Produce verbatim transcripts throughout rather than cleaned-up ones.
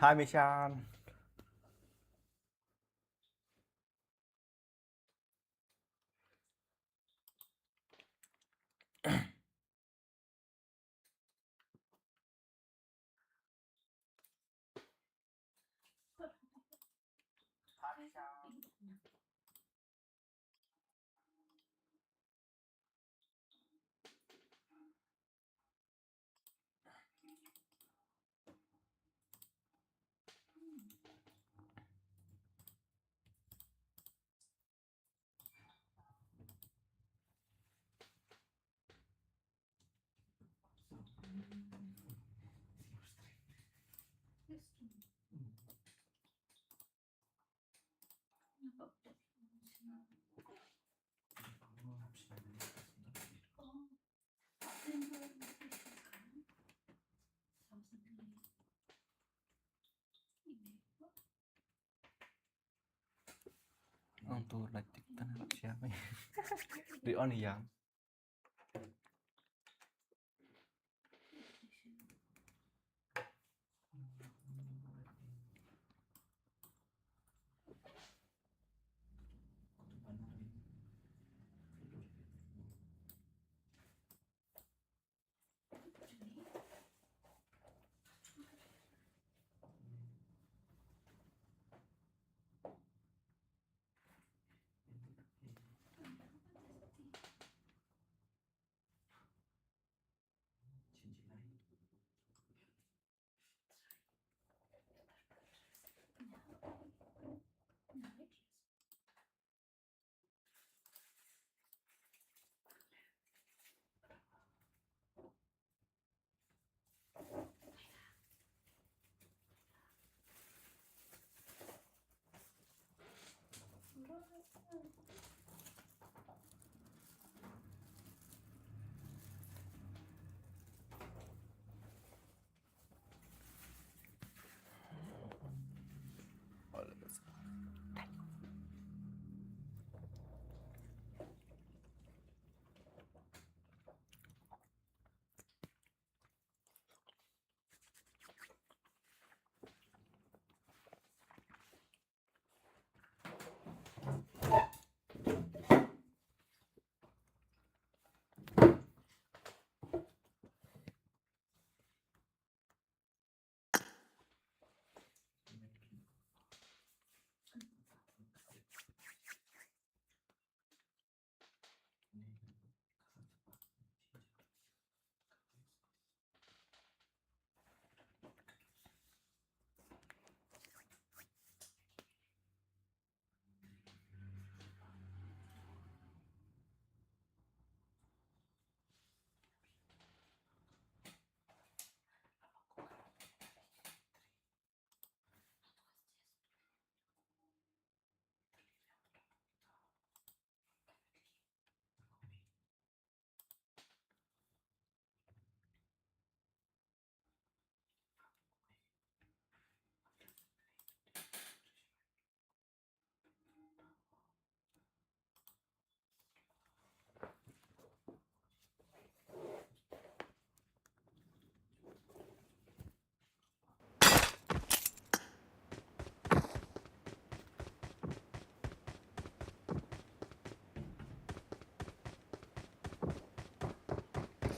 Hi, Mishan. Ong tu lait tik tan siap ni. Di on ïam.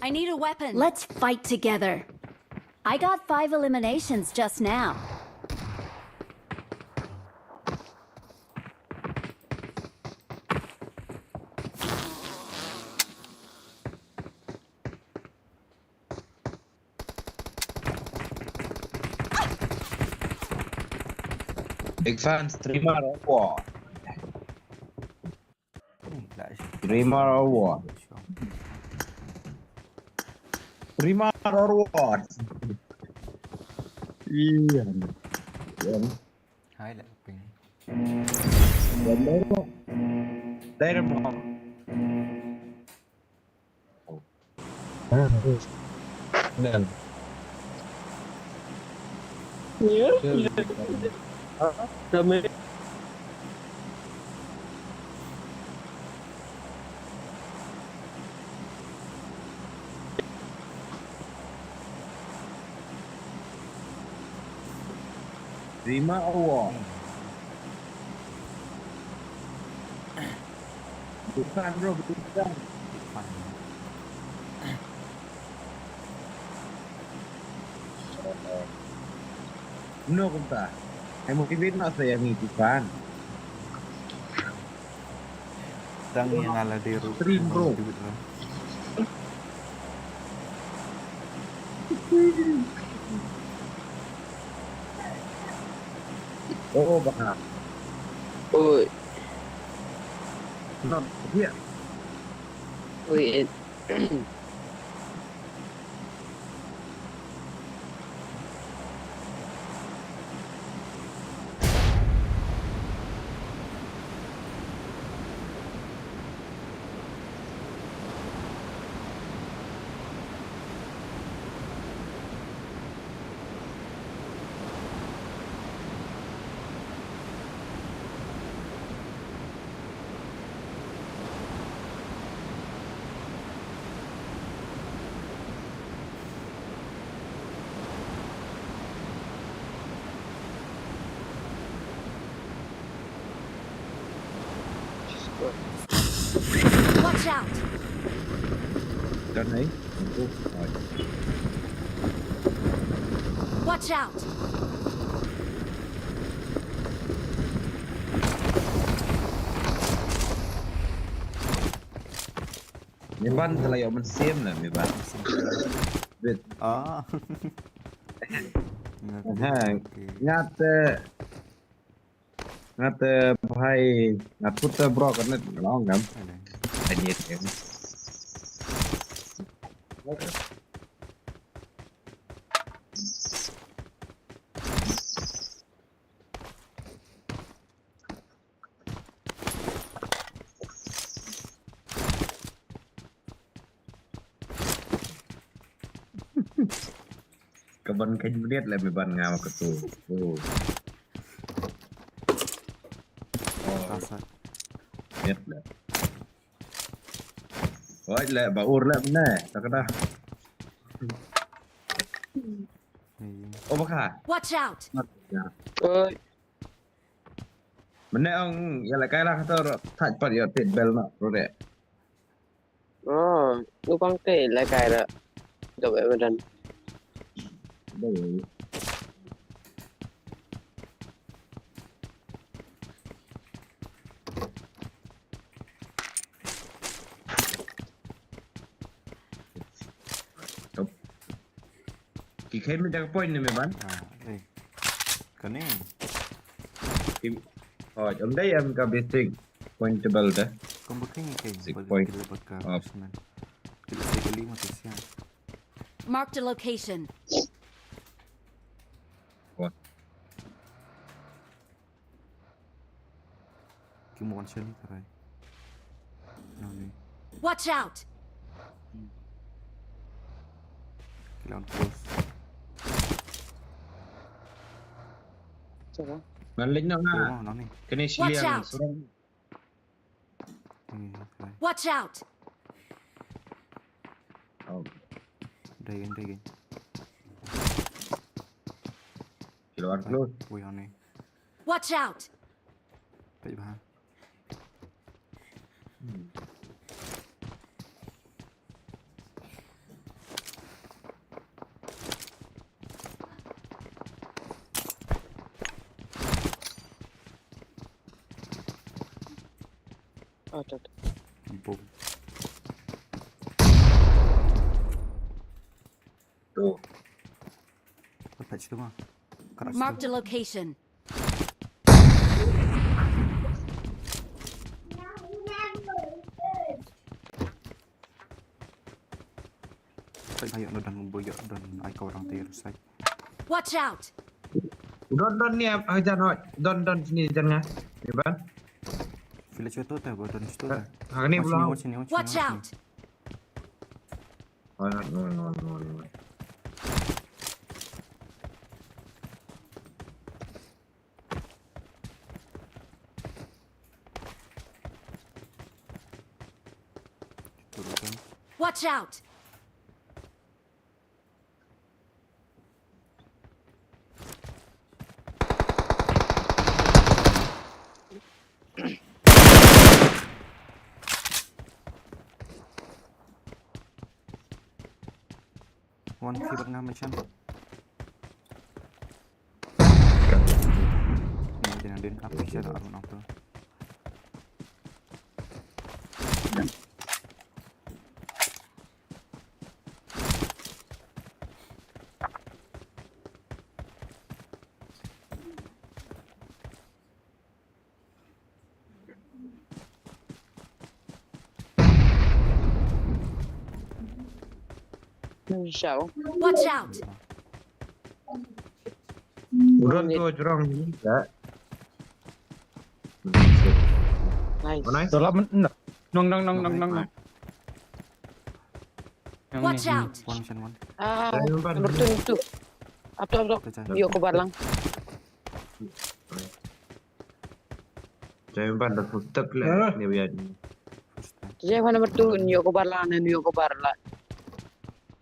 I need a weapon. Let's fight together. I got five eliminations just now. Big fan, streamer or what? Streamer or what? Streamer or what? Iya. Iya. Hai, Blackpink. Dynamo. Dynamo. Dan. Iya. Iya. Hah? Kami. Rima awa. Bukan bro, bukan. No kumta. Ai motivate na saya ni bukan. Tang yang ala deru. Stream, bro. Oh, baka. Oi. Not here. Oi, eh. Watch out! Watch out! Miban telah yok mensim lah, Miban. Bit. Ah. Ngat, ngat, eh, ngat, eh, bhai, ngat put, eh, bro, kan net long kam. Ada. Ada net kam. Kaban kan bniat le, Miban, nga ma katu. Oh. Oh. Asa. Bniat le. Oi le, ba ur le mne, tak dah. Iya. Oh, baka. Watch out! Oi. Mne ong, ya le kai lah kator, thaj pat ya tit bel na, rode. Oh, u bang te le kai ra. Dobe madan. Dobe. Ki khein mynta ka point ne, Miban? Ah, eh. Kane. Ki, oh, em dei em ka basic point table da. Kum ba khein khein. Basic point. Kila ba ka. Oh. Kila sa kali ma kisia. Marked a location. What? Ki mon shani karai. Nani? Watch out! Ki lan close. Siapa? Ngan link na nga. Oh, nani? Kene shiliang. Watch out! Surang. Hmm, okay. Watch out! Oh. Dai again, dai again. Ki lan close. Wei, nani? Watch out! Peit bha. Ah, tak. Bom. Tu. Patah situ mah. Keras. Marked a location. Sai ba ïoh don, ba ïoh don ai ka orang tiar sai. Watch out! Don, don ni, ah, jan hoi. Don, don sini jan nga. Ni ban. Sila cuto teh, ba don cuto teh. Ha, ni pulang. Watch out! Wan, wan, wan, wan, wan. Watch out! One, keep it, ngam mission. Ni din din up mission, arun up tu. Watch out! Udah tu jurang ni, ya. Nice. Oh, nice. Dalam, nong, nong, nong, nong, nong. Nice. Watch out! One mission, one. Ah, number two, number two. Up to, up to. Yo ko balang. Jai ban da putak le. Hah? Ni biar ni. Jai ban number two, ni yo ko balang, ni yo ko balang.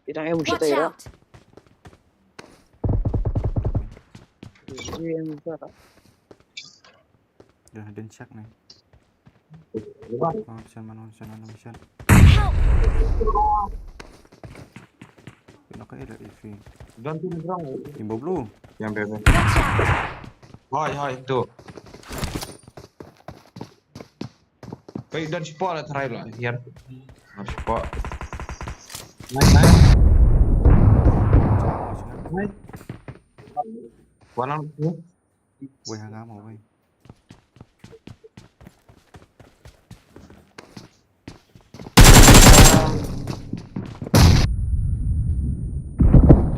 Kita yang mesti tayo. Watch out! Jai ban. Dah ada check ni. Oh, sian man, sian man, sian. Help! Kena ka ila ifi. Don tu orang. Imbo blue. Yang bebe. Watch out! Hoi, hoi, tu. Baik, don spot lah, try lah. Hian. Don spot. Nice, nice. Nice. Warna tu. Wei, hang amo, wei.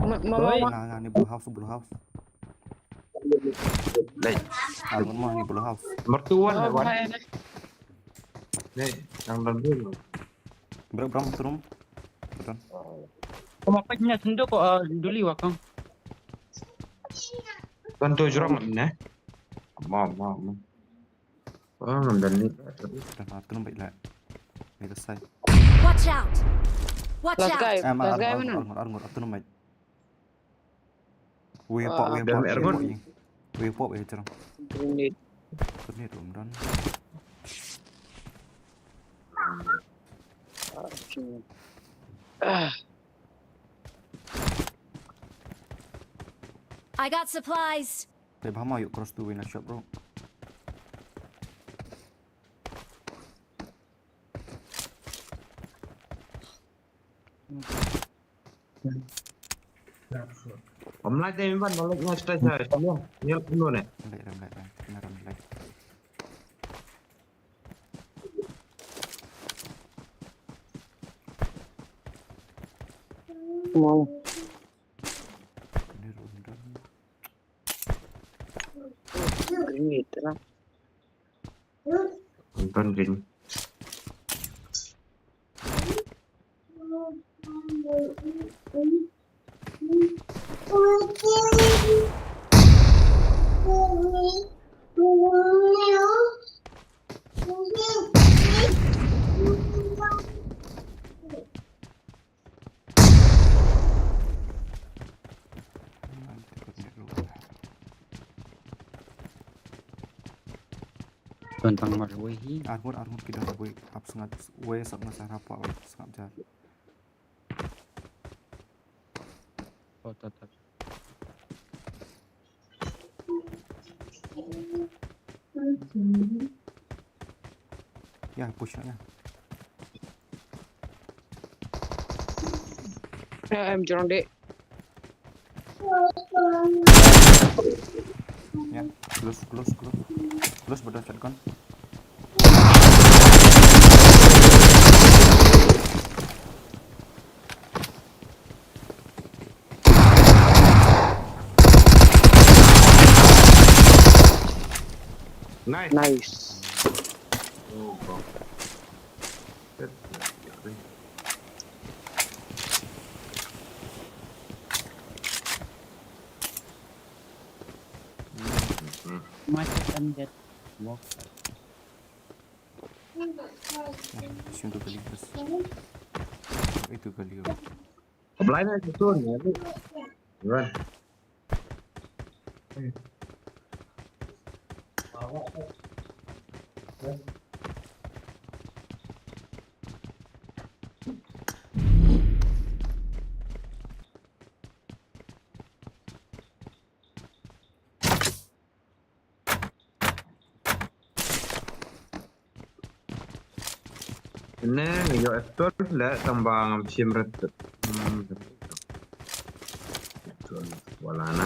Ma, ma, ma, ma. Nga, nga, ni blue house, blue house. Dai. Ah, mo, ni blue house. Mertuan, oh, wan. Bahaya, dai. Ni, yang dalam dulu. Bro, bro, turun. Turun. Oh, apa punya sendok kok, ah, duli wakang. Tentu jurang ni. Ma, ma, ma. Oh, dan ni. Dah, dah, turun baik lah. Ni selesai. Watch out! Watch out! Last guy, eh, ma, last guy mana? Arngut, arngut, arngut, turun baik. Wei pop, wei pop, wei pop. Wei pop, wei terang. Grenade. Grenade, belum done. Ah. I got supplies. Te bha ma yuk cross tu wina shot, bro. Om lai te ban balik ngai stai stai. Ni ni ne. Lai ram lai ram. Kena ram lai. Wow. Ini ram. Grenade lah. Nonton grenade. Tuan tang mar wei hi. Armor, armor ki dang wei ap sngap wei sap nga sa rapa wei sngap jar. Oh, tat, tat. Ya, push ya. Ya, em, jorong dek. Ya, close, close, close. Close, bedah shotgun. Nice. Nice. Oh, bro. Macet kan, Jet. Walk. Sini tu kali, bas. Itu kali, bro. Blind aja tuh, ya, tuh. Run. Ne, nga ïoh F twelve leh tang ba ngam shim ret. Hmm. F twelve wala na.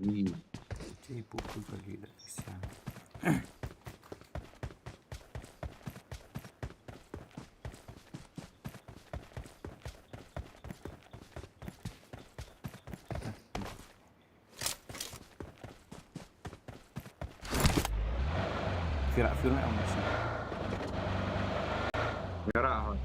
Hmm. Cei buku kali dah kesian. Firak film em masih. Merah.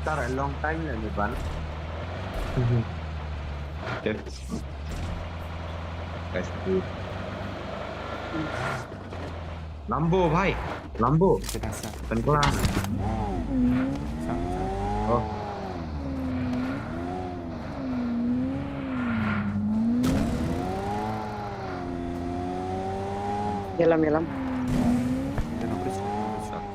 Tar a long time na ni ban. That's good. Lambo bhai, Lambo. Kita sa. Tenggelam. Sang, sang. Oh. Yalam, yalam. Dia nak berusaha. Berusaha.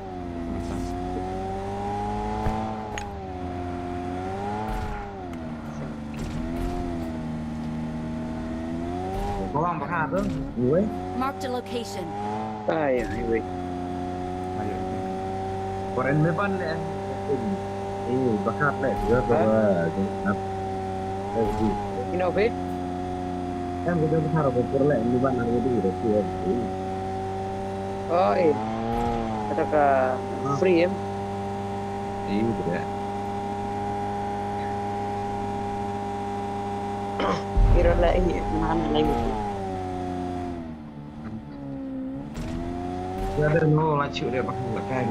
Kau orang bakar tu, gue. Marked a location. Ah, ya, highway. Ayo. Koren me pan le. Eh, bakar le, dia tu. Ha? Apa? Ino be? Kan kita bakar ko por le, ni ban harus di, di, di. Oh, eh. Kata ka free em. Iya, gitu ya. Ira la ini, mana lagi? Ya, ada no, la chu dia bakal la kai.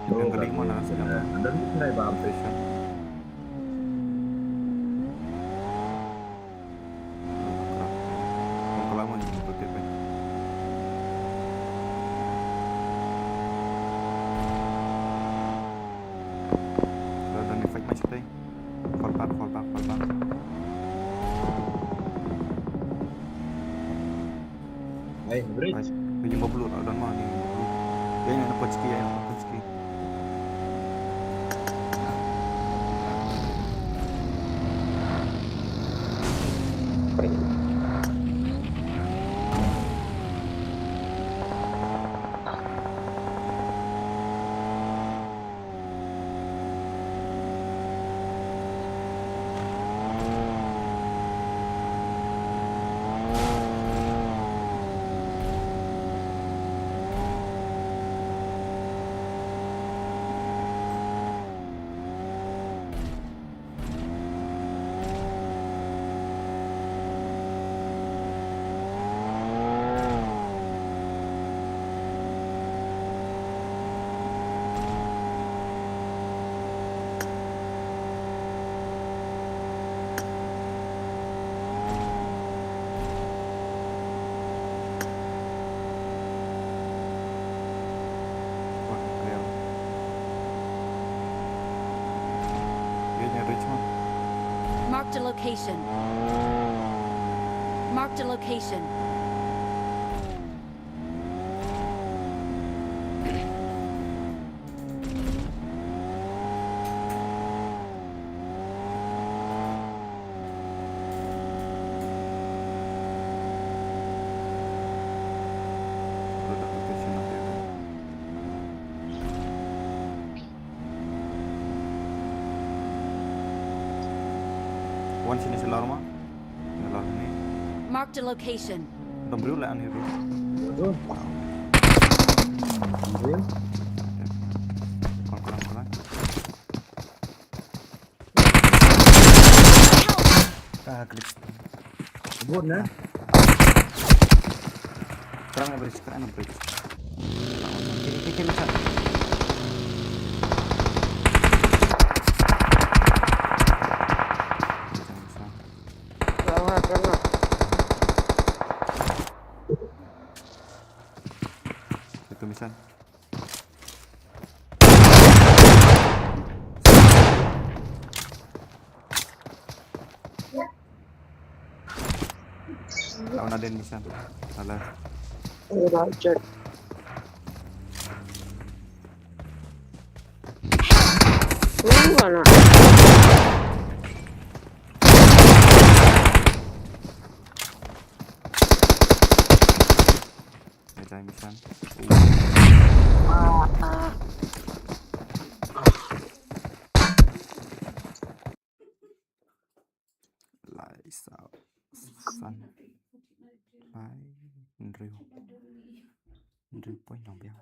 Yang kedua mana sedang? Ada ni kedai bar station. Kalau mau ni betul kan. Dah dah ni fight masih tadi. Fall back, fall back, fall back. Hai, Brit. Hai, ni lima puluh lah, dah mah ni lima puluh. Dia nak dapat sikit, dia nak dapat sikit. Marked a location. Marked a location. Sini selar ma. Selar ni. Marked a location. Dom briew lah ni briew. Briew. Briew. Kon kon kon. Ah, glitch. Bun na. Kerang na bridge, kerang na bridge. Kiri, kiri, kiri, kiri. Kerang na, kerang na. Itu misan. Lawan ada yang bisa. Salah. Udah cek. Lu mana? Ada yang bisa. Lai saw san. Lai hynriew. Hynriew point nang biang.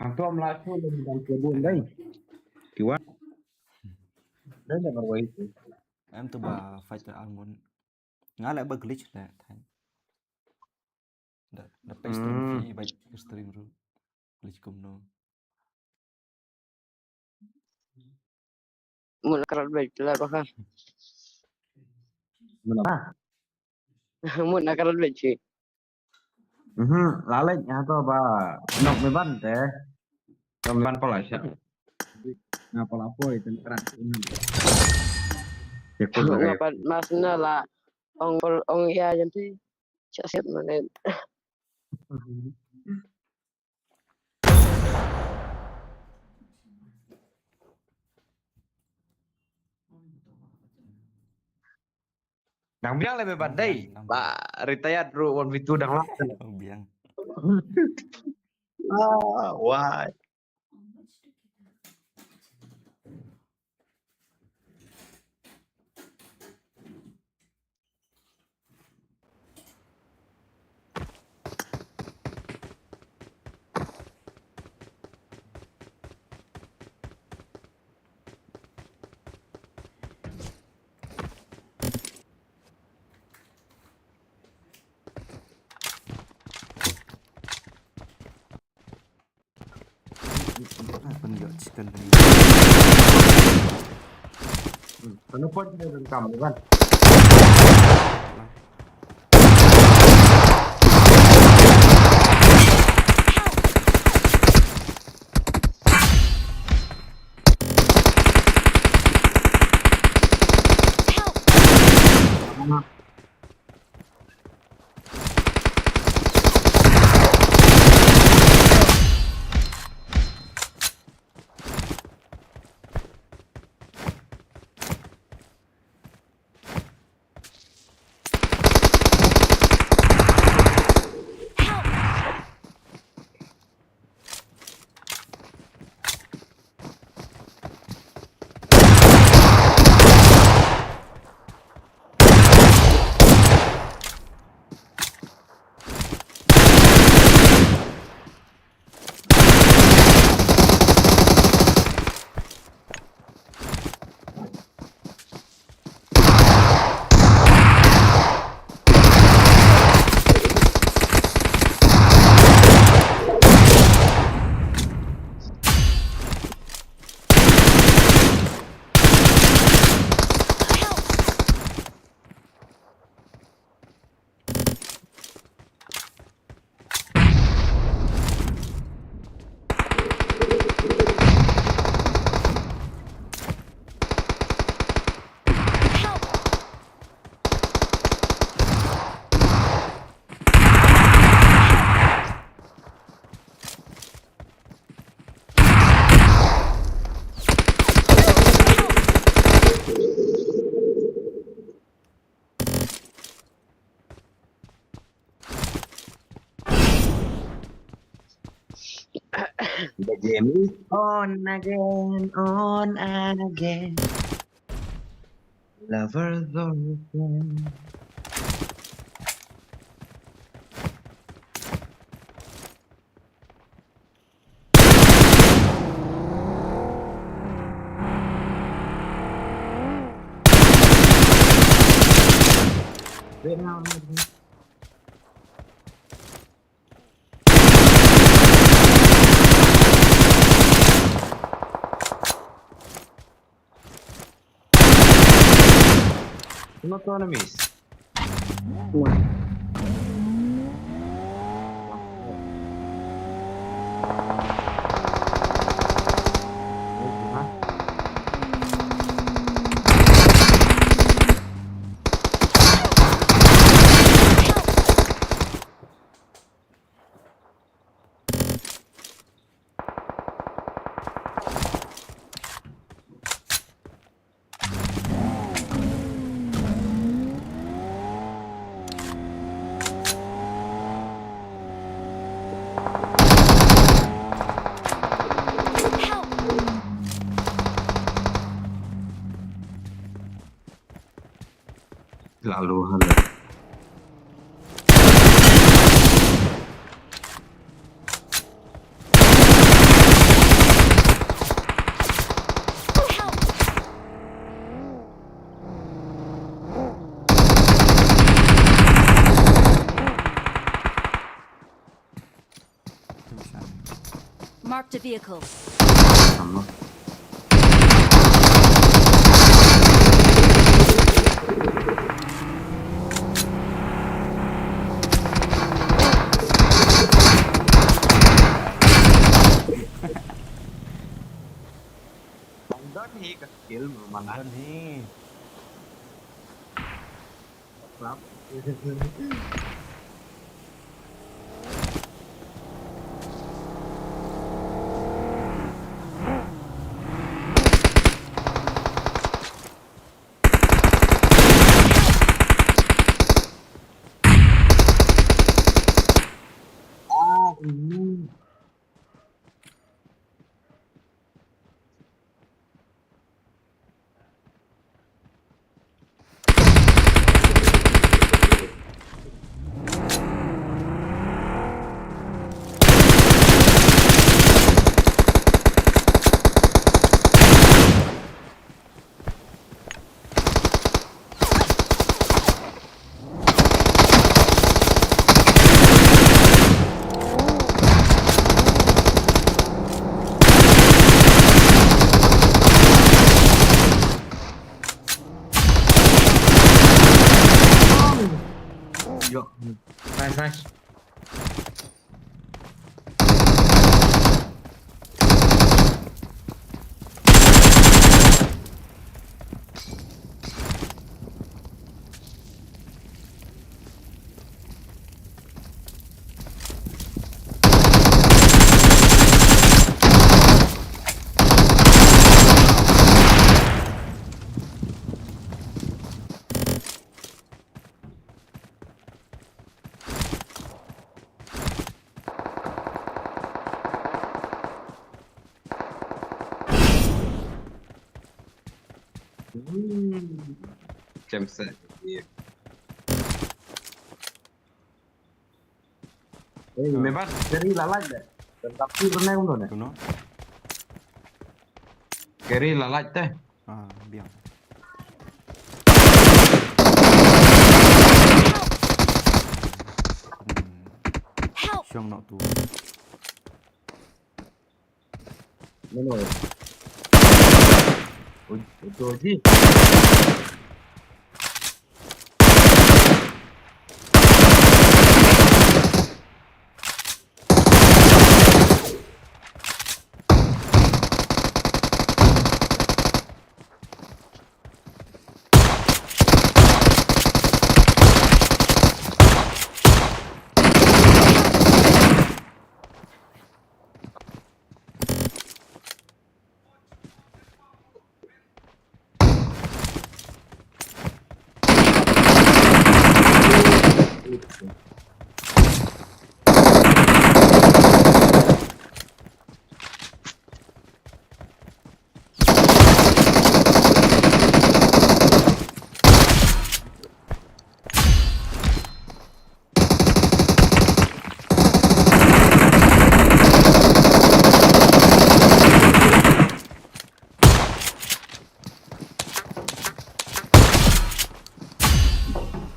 Hangto am lah shu lem dang kebun dai. Kiwa. Dai na marwai tu. Em tu ba fighter almond. Nga leh ba glitch leh thai. Da da pes stream Hmm. Fi ba stream ru. Glitch kumno. Mut na karat bej la ba ka. Mut na. Mut na karat bej si. Mhm, lalej ya to ba nok me ban te. Nok me ban pala sha. Na pala poi ten karat. Ya ko. Nga pat mas na la ong pol ong ya jan ti. Sha siat mane. Nang biang le me ban dei. Nang biang. Ba retired ru one v two dang lak. Nang biang. Ah, wai. Pynïoh chicken ring. Hmm, kano pun kena dengkam, kan? The game is on again, on again. Lovers on again. Wait now. Not enemies. One. Lalu hana. Marked a vehicle. Sama. Bandhan hi ka skill, mana? Bandhan hi. Ah, ini. Yo. Nice, nice. Hmm. Chem se. Iya. Eh, me bat, Gary la lait de. Tapi pernah uno ne. Tuno. Gary la lait de. Ah, biang. Hmm. Help! Siang nak tu. Mana? Uji, uji.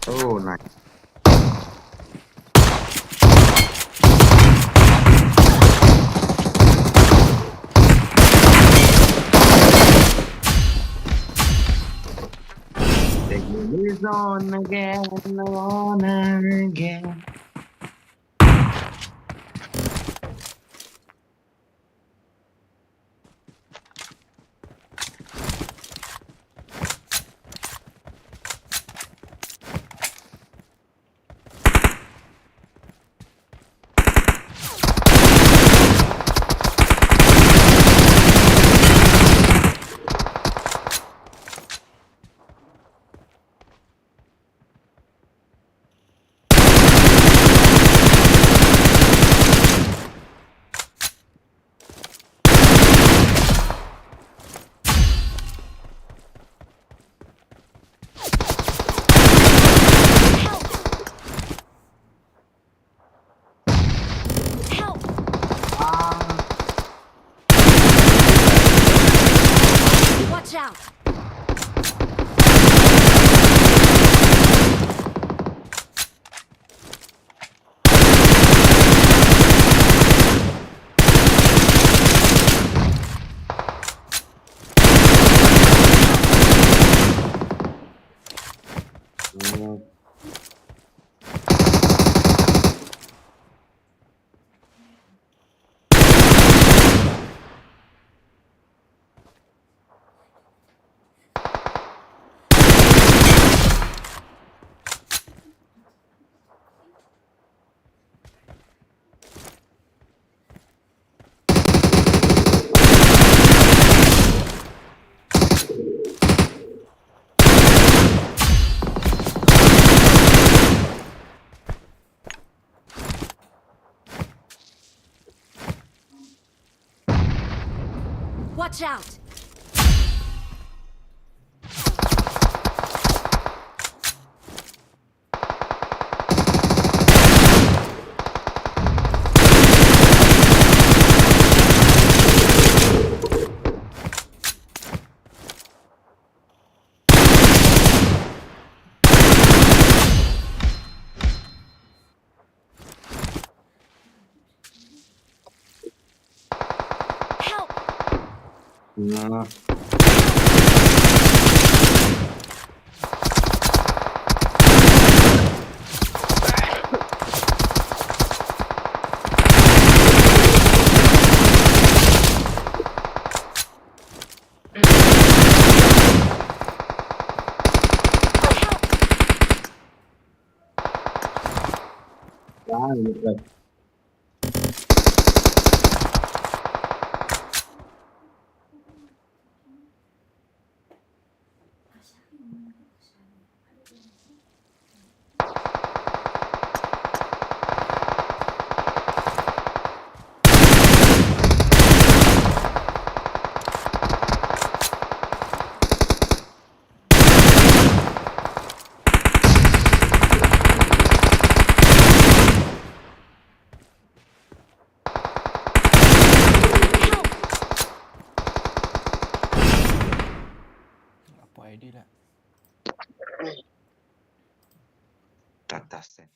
Oh, nice. Take me on again, on again. Help! Watch out! Watch out! Help! Apa idea dah? Data set.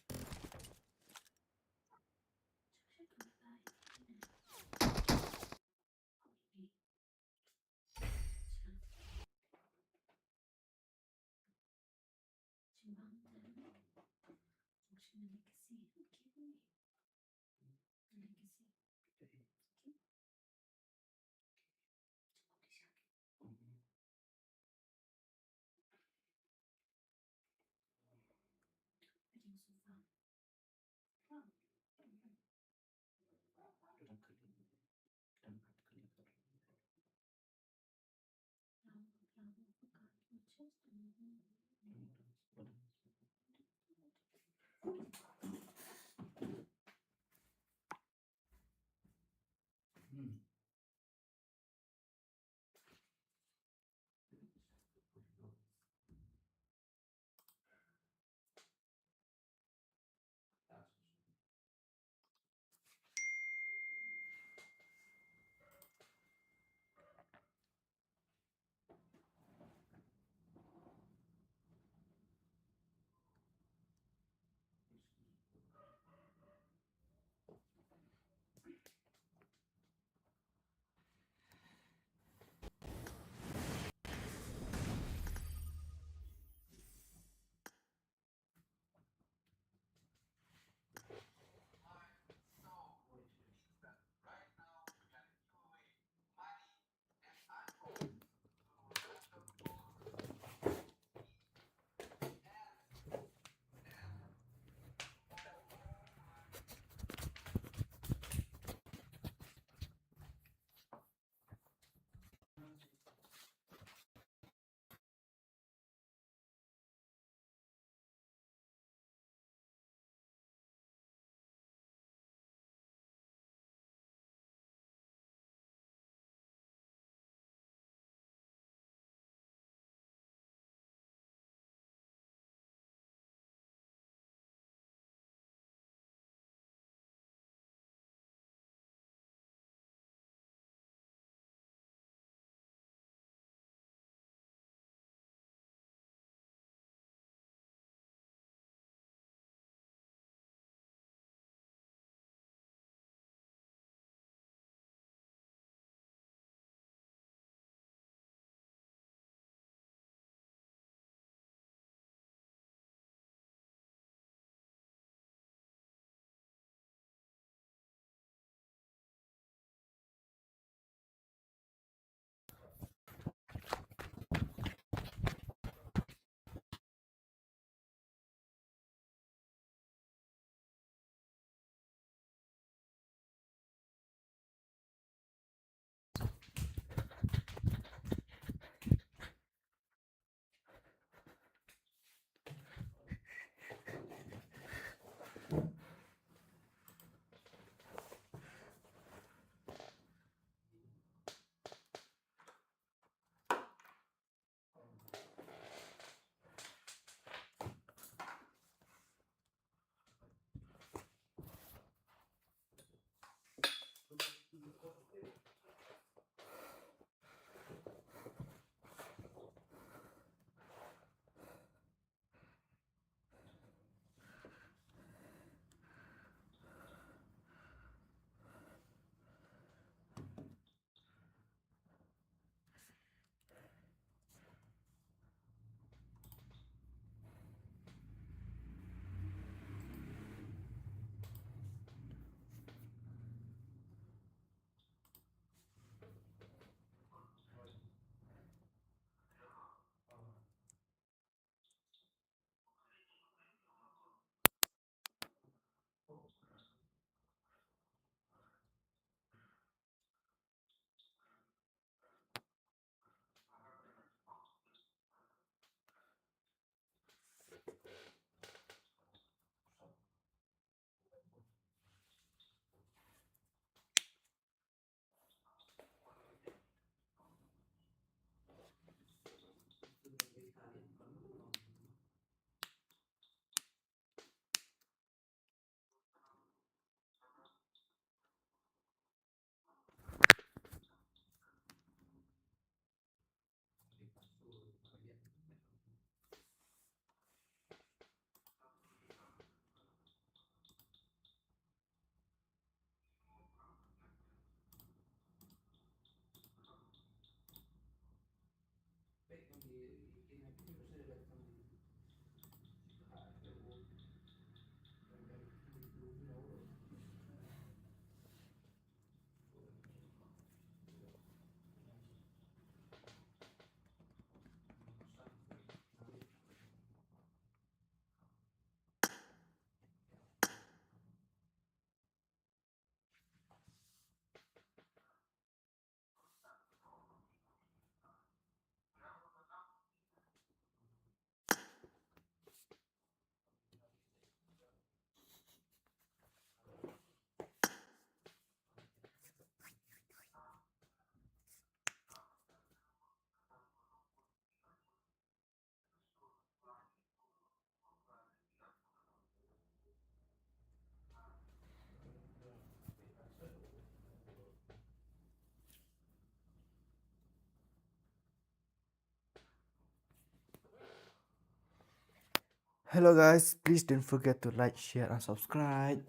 Hello guys, please don't forget to like, share and subscribe.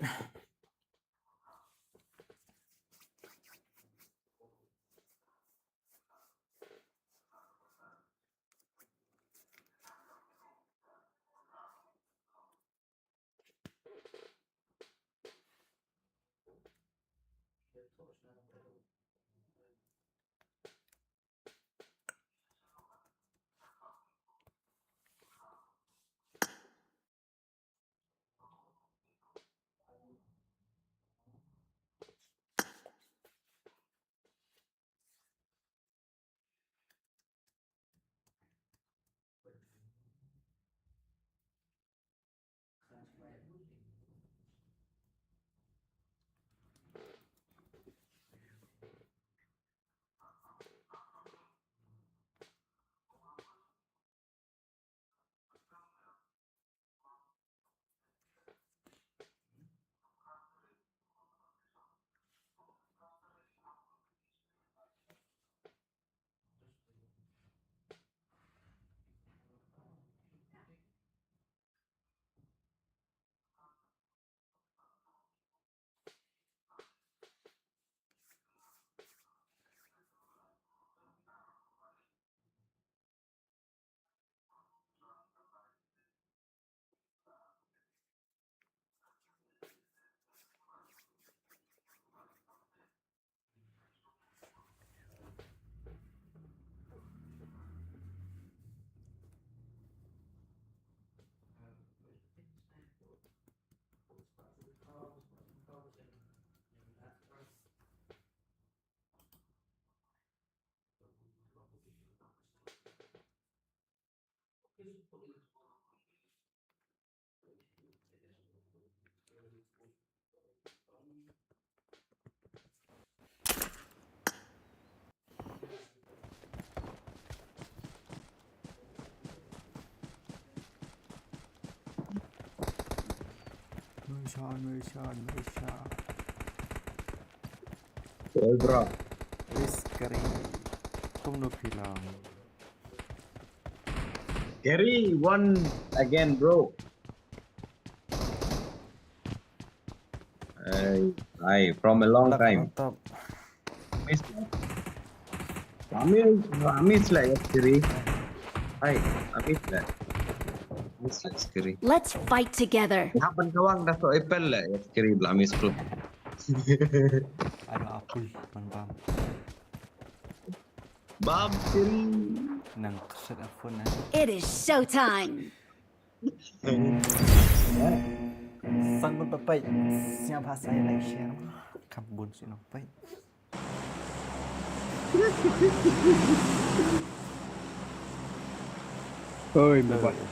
Malaysia, Malaysia, Malaysia. Oi, bro. Risk kari. Kum no phi long. Scary one again, bro. Ai, ai, from a long time. Miss. Ramis, Ramis lah ya, Scary. Ai, Ramis lah. Ramis lah, Scary. Let's fight together. Hapan kawang dah so epel lah ya, Scary, Ramis tu. Aduh, apul, man bam. Bam, Scary. Nang keset phone, eh. It is showtime. San bun papai. Siap hasai like share. Kam bun sino papai. Oi, mobile.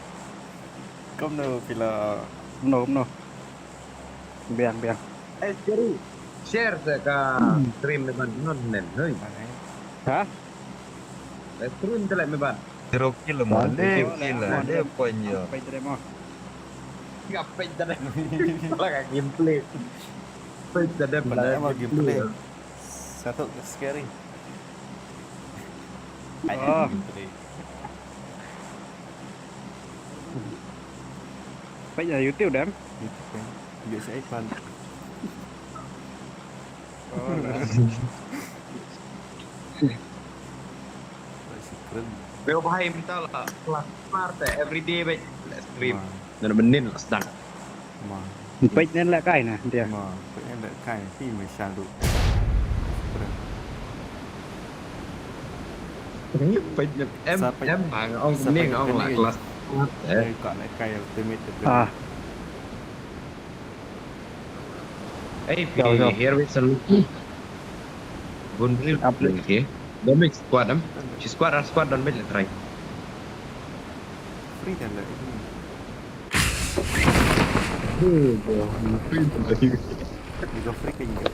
Kom no pila. No, no. Biang, biang. Eh, Scary. Share sa ka stream ni ban non nen, hoi. Ha? Live stream te leh me ban. Zero kill mo, le kill, le point yo. Peit dre mo. Ka peit dre. Lah ka gameplay. Peit dre. Mana emang gameplay? Satu Scary. Oh. Gameplay. Peit ïa YouTube dem. YouTube kan. Biasa iPad. Oh, lah. Beo bhai mynta la kelas smart eh, everyday bhai la stream. Nan benin la sdang. Peit nen la kai na dia. Peit nen la kai ti me sha du. Peit nen em em ang ong ni ong la kelas smart eh. Ka la kai ultimate. Ah. Hey, here we sal. Bun bril. Damage squad am. Shi squad ar squad don bit le try. Free kan la. Free kan la. Free kan la.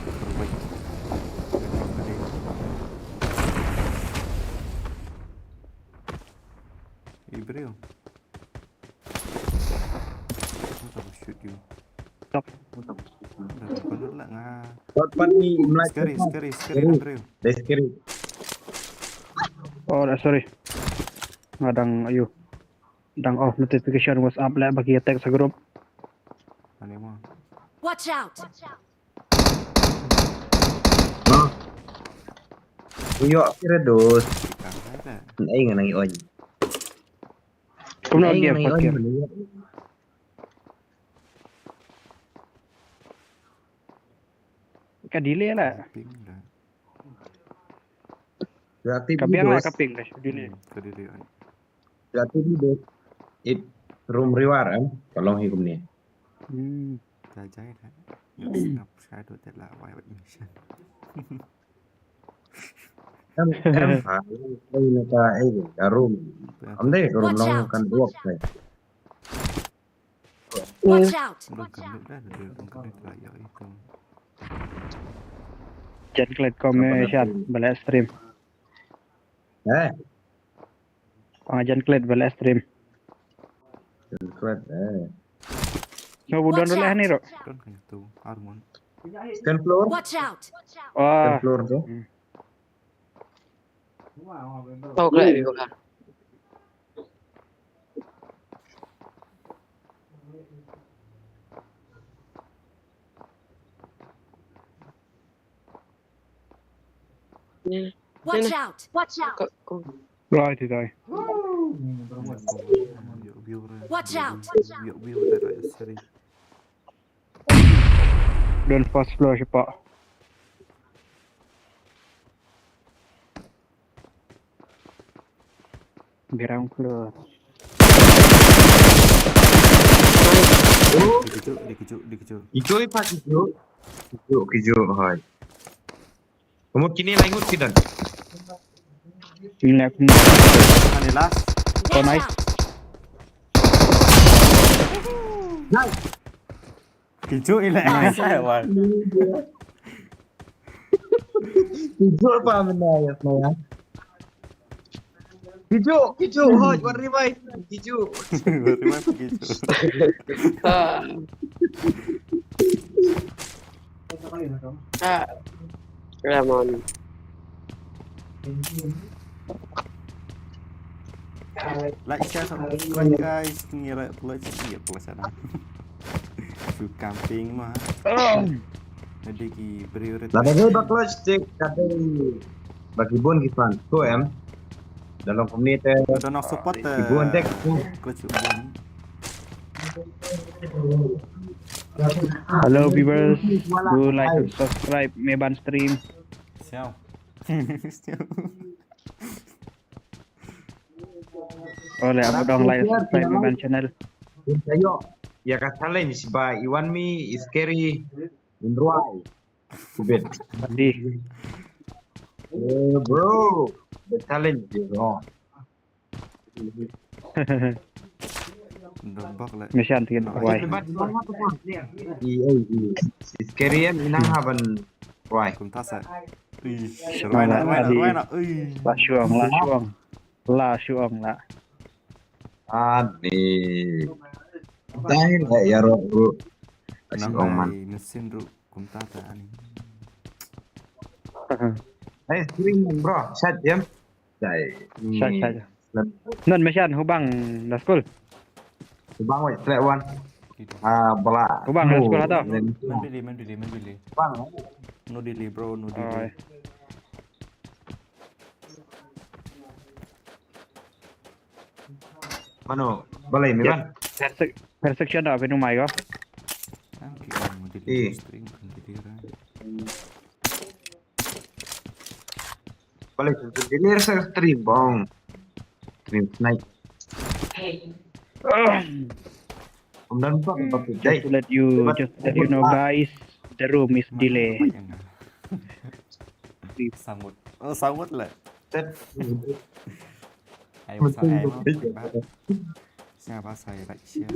Ibril. What the shoot you? Stop. What the shoot you? Dah, kau dah lah nga. Pat, pat ni, Melaka. Scary, scary, scary, Scary. Dah, Scary. Oh, dah, sorry. Ngadang, ayo. Dang off notification WhatsApp leh ba ki text sa group. Ani mo. Watch out! Hah? Uyo kira dos. Ai ngan nang oi. Kumno dia first gear. Ka delay lah. Ka biang lah ka ping ka delay. Ka delay. Ka delay dos. It room reward em. Ka long hi kumne. Hmm. Ka jai lah. Ngap shadow te lah wai wai mission. Em em ha. Ai na ka ai ka room. Am dei ka room long kan work. Watch out! Jan klet kom me shan bale stream. Eh. Pang jan klet bale stream. Jan klet eh. No budon dole hani ro. Don kan tu harmon. Second floor. Watch out! Wah. Second floor tu. Hmm. Tau khleh ïa ka. Watch out! Watch out! Right, did I? Watch out! Don first floor siapa? Ground floor. Dikejut, dikejut, dikejut. Ikoi pa kejut. Kejut, kejut, hai. Kumut kini lai ngut kidan. Ini aku. Ani last. Oh, nice. Nice. Kijuk ilek. Nice. Wah. Kijuk apa benda ya saya? Kijuk, kijuk, hoj, buat revive. Kijuk. Buat revive kijuk. Ah. Ramon. Like, share, subscribe guys. Ngi like plus, ngi plus sana. Su camping mah. Jadi ki priority. Lada dei ba clutch stick kadei ba ki bun ki fan. Ko em. Dalam community. Ada nak support ki bun dek. Clutch bun. Hello viewers, do like and subscribe me ban stream. Siaw. Siaw. Ole, aba dong like subscribe me ban channel. Ayo, ya ka challenge ba Iwan mi is scary in ruai. Kubit. Di. Eh, bro, the challenge is on. Mishan tikin kawai. Scary em inang haban kawai. Kumta sa. Ui, wai na, wai na, wai na. Ui. La shuang, la shuang. La shuang la. Ani. Dai la ya ro ro. Nang ai mesin ru kumta ta ani. Hey, screen bro, set em. Dai. Set, set. Non Meshan hubang da school. Hubang wai track one. Ah, bala. Hubang da school ato. Men bili, men bili, men bili. Bang. No delay bro, no delay. Mano, balai mi ban. Persection da binu mai go. Balai tu delay sa stream bong. Stream snipe. Just to let you, just to let you know, guys, the room is delay. Sangut. Oh, sangut lah. Ayo, pasal ayo. Siapa saya like share.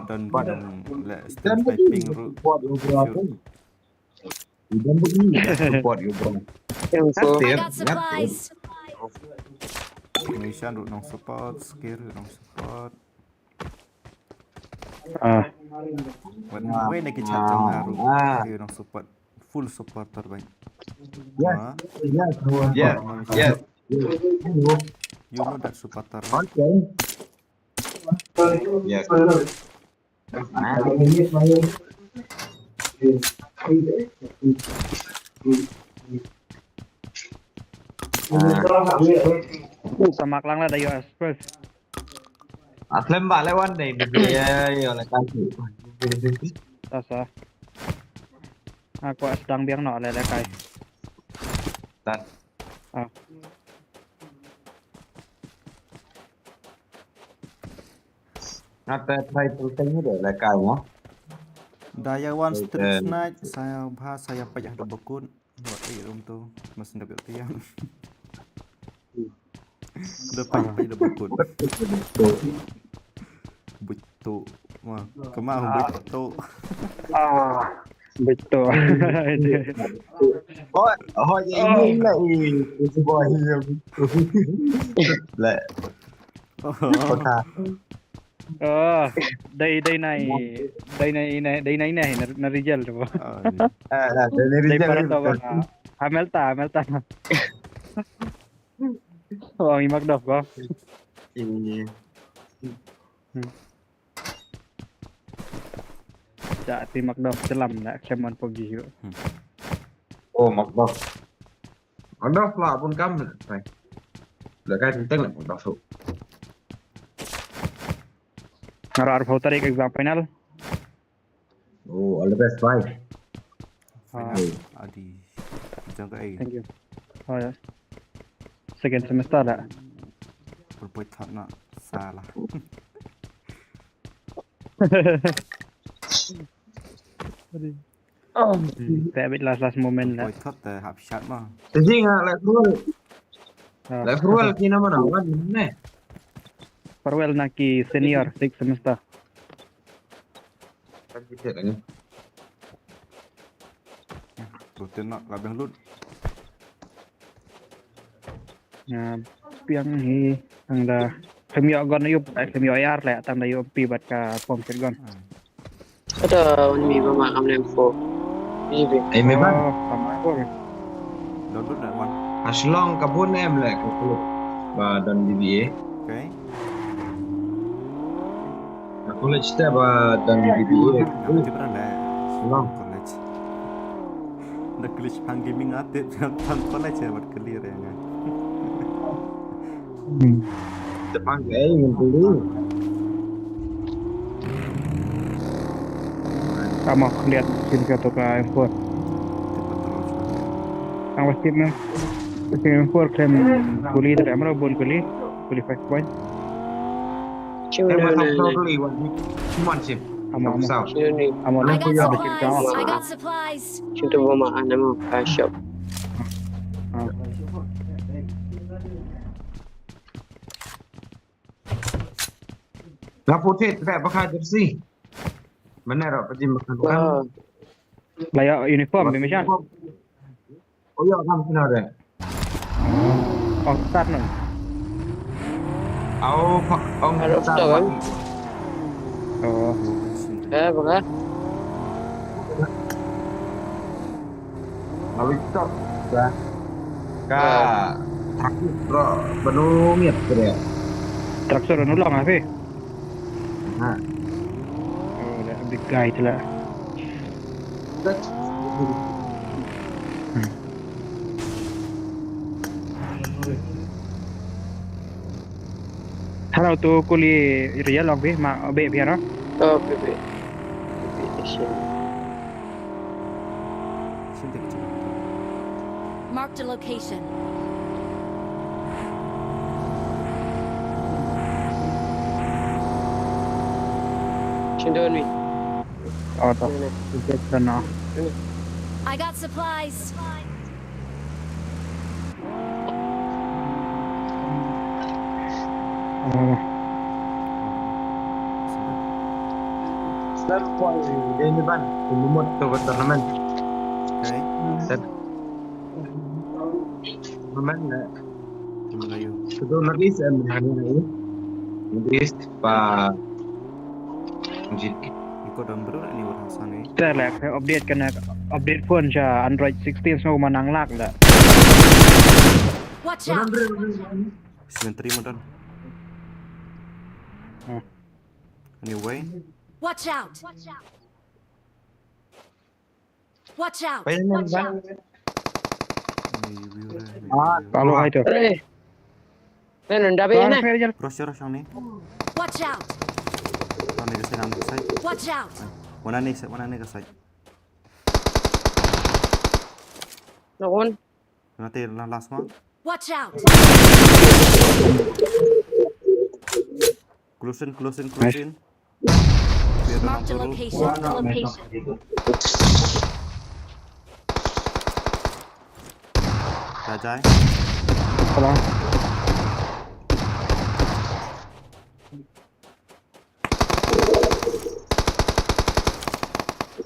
Don don le stream typing ru. Support you bro. I got supplies. Mission ru nong support, skill ru nong support. Ah. Wen wen ki chat jong haru. Yu nong support. Full supporter bang. Yes. Yes. Yes. Yes. You know that supporter, right? Okay. Yes. Sa mak lang la da U S first. Atlem ba le wan dei di ya yo le kai. Ta sa. Aku as dang biang no le le kai. Tan. Ah. Ngata try tu teng ni le kai mo. Daya wan street night saya bha saya payah da bakun. Wat ai rum tu mas ndap yuk tiang. Da payah payah da bakun. Butu. Wah, kemau butu. Ah, betul. Oh, oh ya ini lah ini. Itu boh ini. Lah. Oh, Kota. Oh, dai dai nai, dai nai nai dai nai nai na rijal tu. oh, Ah, lah, dari Dai rijal para itu. Tu bang. Hamelta, hamelta. Oh, imak dof ko. Ini. Ja ti mak dof selam na kemon pogi yu. Oh, mak dof. Mak dof lah pun kam lah. Lah kai tentang lah mak dof tu. Ngara arphew tarik exam final. Oh, all the best, bye. Ah, Adi. Jangan kai. Thank you. Oh ya. Second semester dah. Berbuat tak nak salah. Oh, tak habis last last moment dah. Berbuat tak tak hap shot mah. Jadi ngah lah keluar. Ah, Lah keluar kina mana wan ne. Farewell na ki senior six semester. Kan kita kan. Rutin nak labeng lut. Nga piang hi tang da khlem ïoh gun ïup, eh, khlem ïoh A R leh tang da ïoh pi bad ka pom shotgun. Ada on mi ba ma kam lem ko. Ni be. Ai me ban. Oh, tama ko. Download that one. Aslong ka bun em leh ka kuluk ba don D B A. Okay. Ka college te ba don D B A. Yang mesti pernah leh. Long. College. Dah glitch pang gaming atip yang pang college ya buat clear ya kan. Hmm. Te pang eh ngan dulu. Tama lihat sini ka to ka M four. Cepat terus. Ang wasit na. Sini M four khlem kuli tadi amra bun kuli. Kuli five point. Sino Eh, na masuk na. totally one. Come on, Sim. Ama ama. South. Sino ni? Ama I ama. got Ya. supplies. I got supplies. Sino ba ma ana mo ka shop. Ah. Nga putit ka baka jersey. Mana ro pajim baka bukan. Ah, Laya uniform bi mishan. Oh ya, kam kena deh. Oh, start nun. Au pak ong Harus tak tahu, kan? Oh. Eh, baka. Lalu stop dah. Ka takut bro benungit kena. Traksor nu long afi. Ha. Oh, la big guy tu la. Hello tu kuli ria long bi ma be biara. Oh, bebe. Bebe sino. Sini kecil. Marked a location. Sino ni? Oh tu. Ni ni. Tiket sana. I got supplies. Oh. Slam point game ni ban. Lumut tu ke tournament. Okay. Set tournament le. Terima kasih. Kedua lagi saya menang ni. Lagi pa. Jit. Iko dang beru ni orang sana. Te la ka update kana update phone sha Android sixteen so manang lak da. Watch out! Sentry mo don. Hmm. Anyway. Watch out! Watch out! Pwede na ba? Ni view re. Alo, hai to. Re. Ren nda be Alo, na. hai to. Cross cross ang ni. Watch out! Wan ni ka side, ang ka side. Watch out! Wan ni sa, wan ni ka side. Naon. Wan ni la last one. Watch out! Close in, close in, close in. Marked a location. Marked a location. Dah jai. Salam.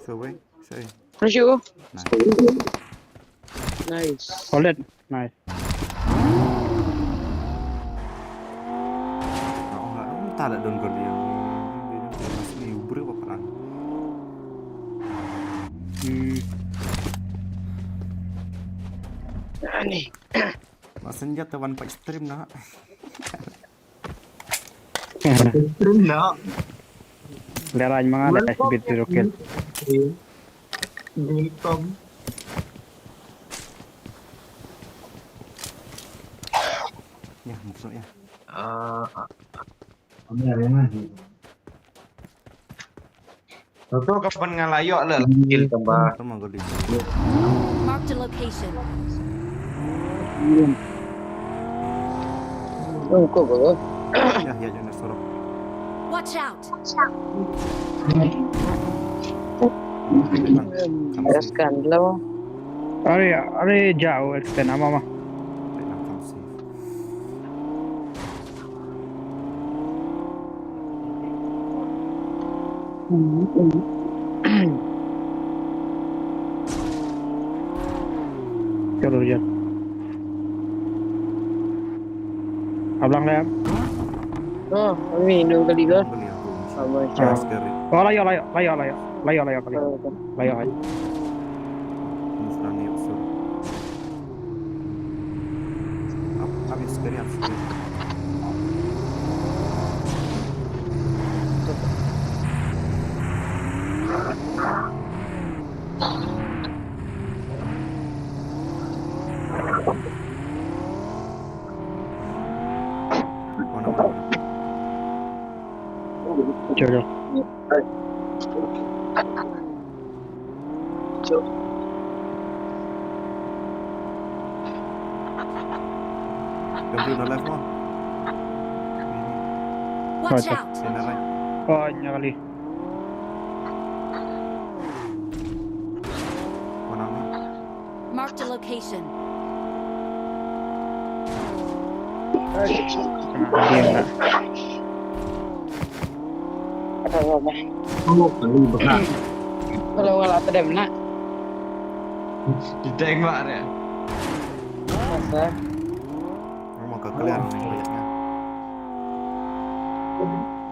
So wait, sorry. Masuk. Nice. Nice. Hold it. Nice. Nga ong la, ong ta la don kali. Mas ni ubri apa perang. Hmm. Ani. Mas senjata wan pa stream na. Stream na. Lerai manga da bit zero kill. Welcome. Ya, maksud ya. Ah. Toto ka ban nga la ïoh la kill tamba. Tama goli. Marked a location. Nungko ko. Ya, ya, jangan sorok. Watch out! Raskan lo. Are, are jauh extend ama ma. Chalo, ya. Ablang le. Oh, kami nung kali ko. Sama Scary. Oh, layo, layo, layo, layo, layo, layo, kali. Layo, layo. Habis scary, habis scary. Mana, mana? Chalo. Don't do the left one. Watch Okay. Out! Send the right. Oh, nya kali. One on one. Marked a location. Kena dia enggak. Oh, kali baka. Kalau wala ta dem na. Kita yang mak dia. Masa. Ngam ka clear ni, banyak nya.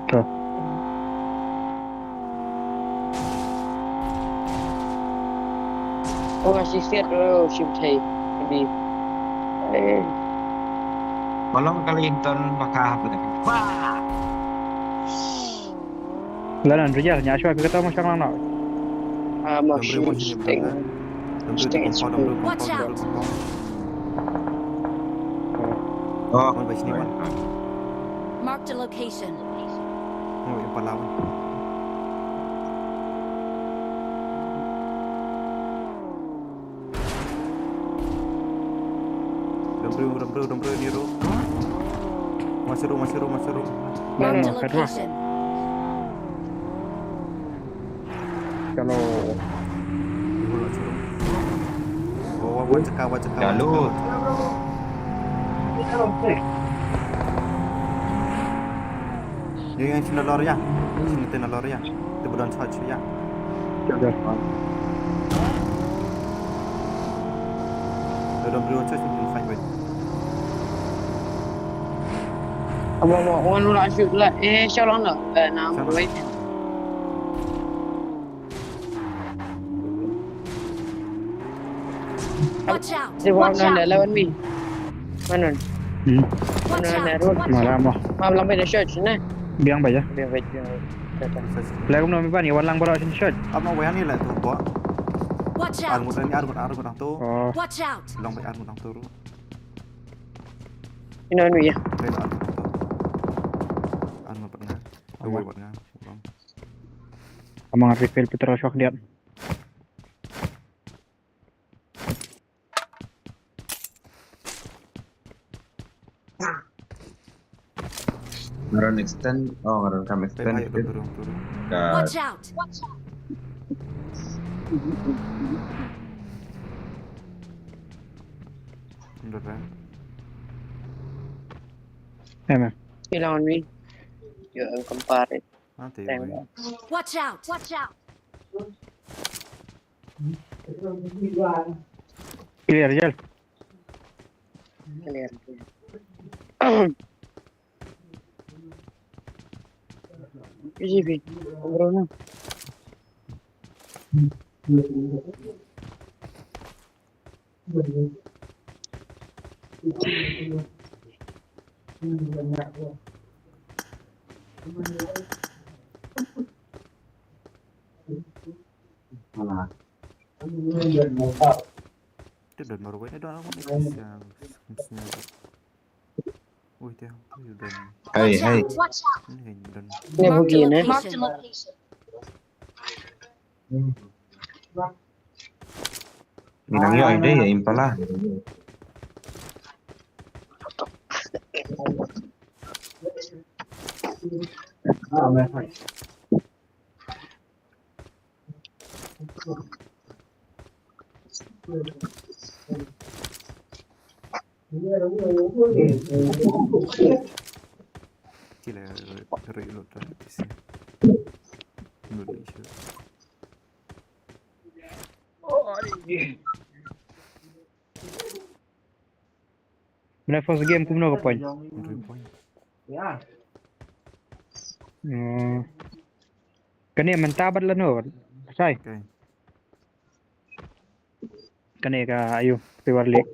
Tuh. Oh, ngasih siat dulu, sim thei. Jadi. Eh. Balong kali inton baka apa tadi? Wah. Lanan rijal nya shwa kita mau shang lang nak. Ah, mau Don't bring one shoot sini, sting. Don't do the Sting compound, don't do the Watch compound, out. Don't do the compound. Oh. One by sini, one. Marked a location. Oh, yang pahlawan. Don't bring, don't bring, don't bring ni ro. Masuk ro, masuk ro, masuk ro. Marked a Kedua. Location. Kalau Ibu lah suruh. Oh, wah, wah, cekak, wah, cekak, wah, Lalu. Cekak, wah, cekak. Yang, yang sini lor ya. Sini tena lor ya. Itu bukan charge ya. Kedua. Don't bring charge, you can fight with. Abo mo, wan ula shoot la. Eh, shalong na. Eh, na mo wait. Watch out! They want to eleven me. Manon. Hmm. Watch out! Manon, watch out! Malam mo. Mam lam bad shot ne. Biang ba ja. Biang bad biang. Lei kumno mi ban ïa wan lang baroh shin shot. Ap no wan ni la tu ko. Watch out! Ar ngut ni ar ngut ar ngut nang tu. Oh. Watch out! Long bad ar ngut nang tu. Ino nu ya. Bad ar ngut nang tu. Ar ngut bad nga. Awai bad nga. Amang refill petrol shock dia. Ngaran extend, oh ngaran kam extend. Turun, turun. Watch out! Udah kan? Em em. Hilang on me. Yo, I'm compare. Nanti. Watch out! Watch out! Clear, Jal. Clear, clear. Easy, bro, no? Te don marwei ne don along ne kisa msnya. Ui te hang tu don. Hey, hey. Ni don. Marked a location. Nang yo ide ya impala. Kila rei lut rei pisi. Lut ni shu. Mane first game kumno ka point? Three point. Hmm. Kane mynta bad lano? Sai. Okay. Kane ka ayu River Lake.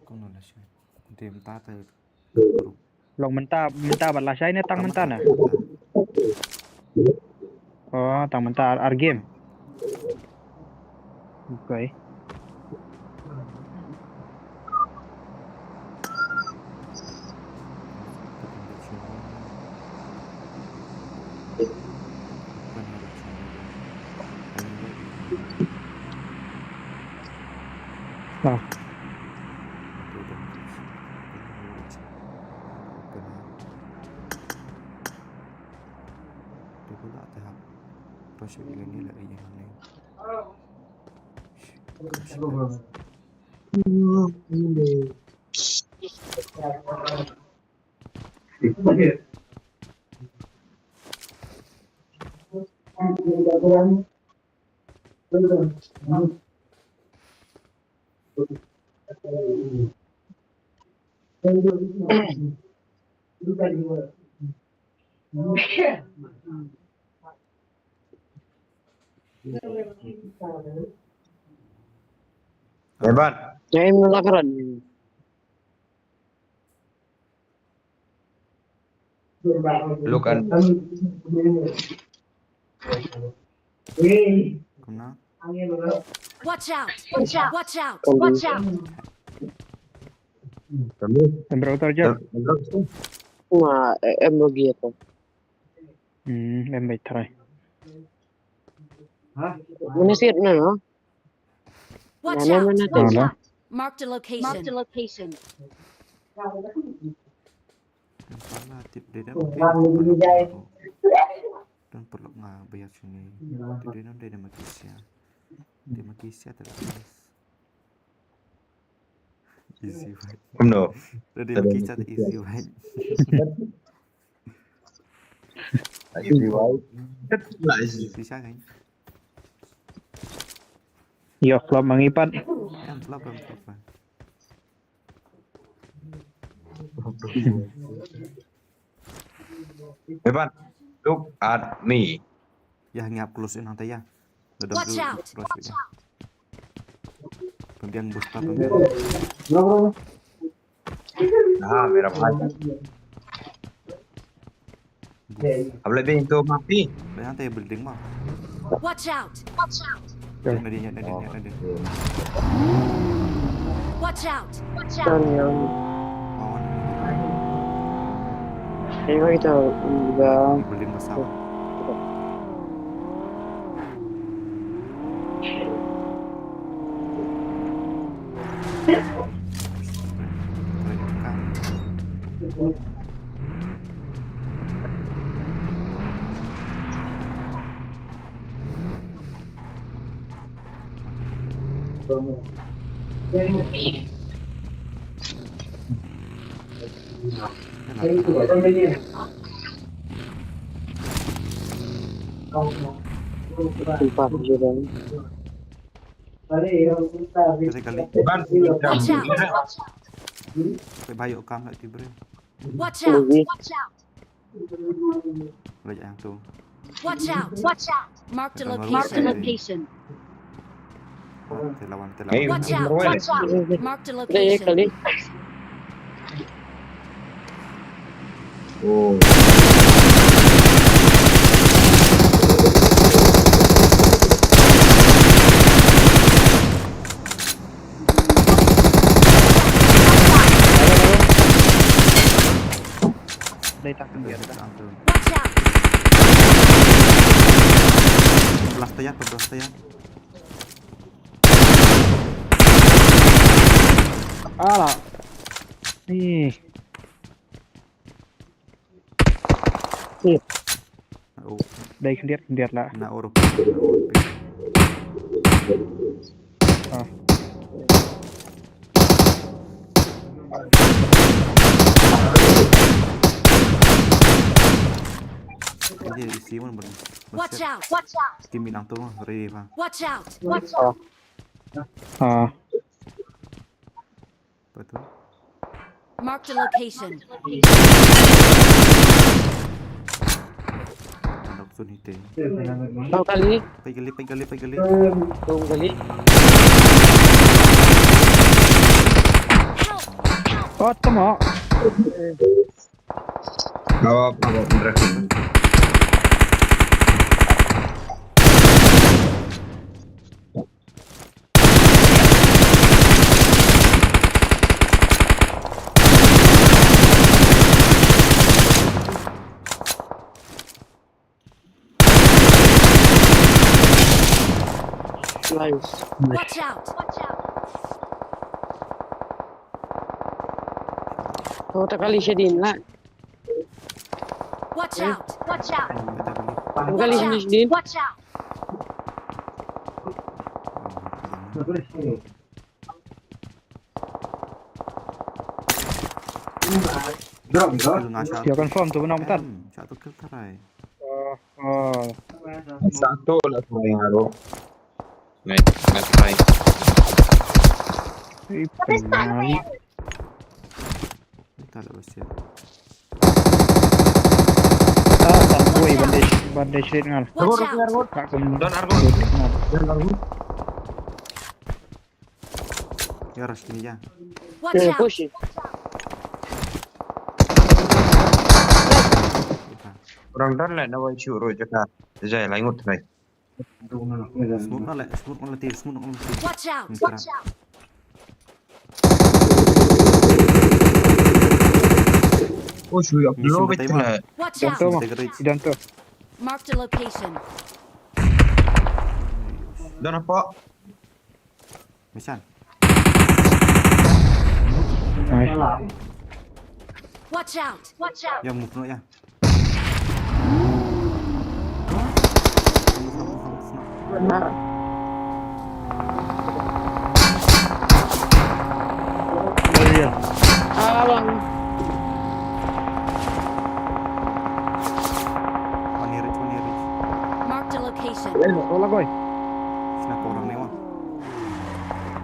Kumno la shi. Te mynta te. Long mynta mynta bad lashai ne tang mynta na. Oh, tang mynta ar, ar game. Okay. Ah. Evan. Em la kran. Look and kumna? Watch out! Watch out! Watch out! Watch out! Em bro tar jar. Em bro. Ma em bro gi to. Hmm, em bai try. Mane sit na no? Watch out! Watch out! Marked a location. Marked a location. Salah tip dia dah mungkin. Dan perlu nga bayar sini. Tip dia dah dia maki sia. Dia maki sia tak ada. Easy fight. No. Dia maki sia tak easy fight. Easy fight. Easy fight. Yo, flop mangi pat. Em flop em flop. Evan, look at me. Ya ngiap close in hangta ya. Watch out. Pembiang booster pembiang. Ah, merah pagi. Apa lebih itu mati? Banyak tadi building mah. Watch out! Watch out! Ada dia, ada dia, ada dia. Watch out! Watch out! Kan yang Oh, ada dia. Ini kita juga Building besar. Empat je, Bang. Kali, kali. Watch out! Bayo kam nak tiba. Watch out! Watch out! Lagi yang tu. Watch out! Watch out! Marked a location. Marked a location. Watch out! Watch out! Marked a location. Oh. Dei tak kan biar dah. Watch out! Belah tayar, belah tayar. Alah. Ih. Ih. Oh. Dei khyndiat, khyndiat lah. Na oro. Ah. Ini isi mana ber- Watch out! Watch out! Team bilang tu ready, Bang. Watch out! Watch out! Ah. Apa tu? Marked a location. Anak tu ni teh. Dua kali. Pai gali, pai gali, pai gali. Dua kali. Oh, tama. Bawa, bawa, bener. Nice. Watch out! Watch out! Oh, tak kali siya din la. Watch out! Watch out! Ang galing ni Jin. Watch out! Drop, drop. Kill nga sha. Ïa confirm tu bynta mynta. Em, sha tu kill tharai. Oh, oh. Satu lah semua yang baru. Naik, naik, naik. Ih, penari. Kita lah bersiap. Ah, tak, woi, bandage, bandage red ngal. Watch out! Tak kum. Don Argo. Red ngal. Don Argo. Ya, rush kini ya. Watch out! Push. Orang don lah, na wai shu ro jaka. Jai, langut, hai. Smoke na le, smoke na le, smoke na le. Watch out! Watch out! Oh, shu ïa blow bit na. Watch out! Idan tu. Marked a location. Don apa? Mission. Nice. Watch out! Watch out! Ya, move no ya. Marked a location. Sna ko orang ni wah.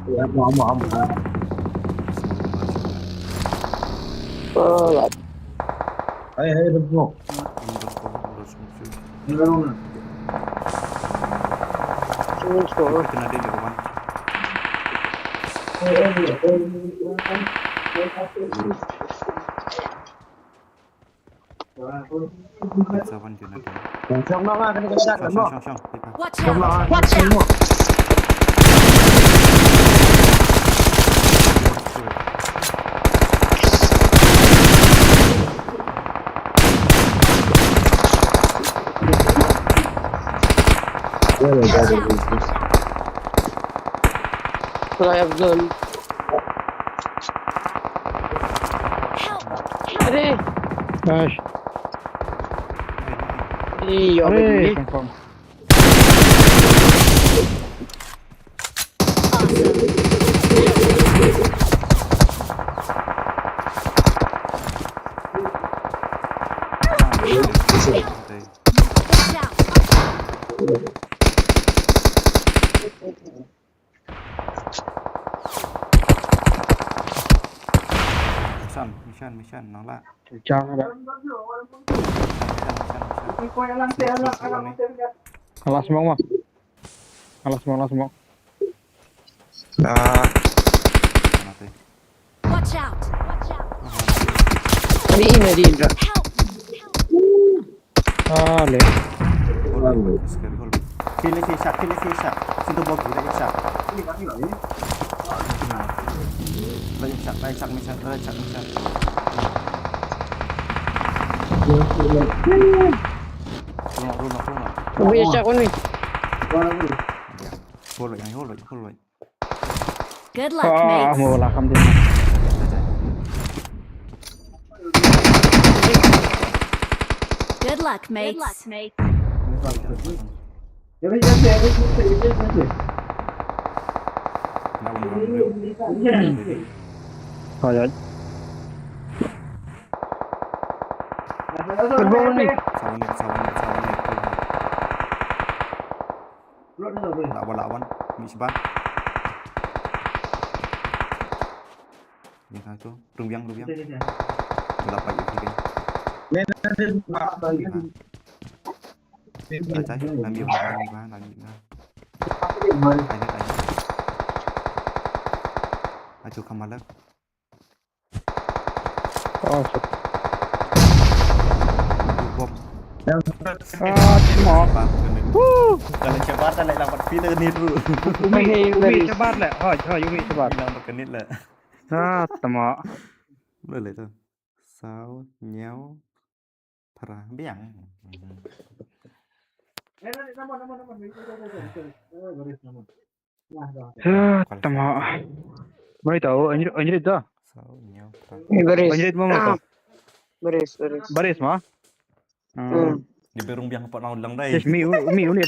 Ya, amu, amu, amu. Oh, lah. Hai, hai, bro. Sini, sini. Kena dia ni, kawan. Sa wan juna. Shong, shong, shong, shong. Watch out! Fly up zone. Help! Help! Are. Nice. Are, confirm. Awesome. Watch out! Mission, mission, mission, nang lah. Kencang dah. Mission, mission, mission. Smoke, smoke, smoke ni. Alah, smoke mah. Alah, smoke, alah, smoke. Dah. Mati. Watch out! Watch out! Ada in, ada in, Indra. Help! Ah, leh. Hold, hold, hold. Scary, hold. Kill si Ishak, kill si Ishak. Situ bom, kita Ishak. Lah Ishak, lah Ishak, Ishak, lah Ishak, Ishak. Tolong, tolong, tolong. Ui, Ishak, ui. Hold, hold, hold, hold. Good luck, ah, mates. Mo lah, alhamdulillah. Good luck, mates. Good luck, mates. Hai, hai. Terbang ni. Sawan ni, sawan ni, sawan ni. Lah wan, lah wan. Mih shabar. Ïa ka tu. Rung biang, rung biang. Lah pat ïa ka. Lah cai, lah mih ba, lah mih ba, lah mih ba. Ai, ai. Aju ka malak. Oh, shit. Bom. Ah, smoke. Bom. Woo! Kalau shabar, kalau lambat kita ni tu. Umi, umi shabar lah. Ha, ha, umi shabar. Bilang berkenit lah. Ah, tama. Boleh tu. Saw, nyau, Phra biang. Ah, tama. Mai tau, anjrit, anjrit da. Baris. Anjrit ma, ma tau. Baris, baris. Baris ma? Hmm. Di berung biang pat nang lang dai. Yes, mi, mi, mi.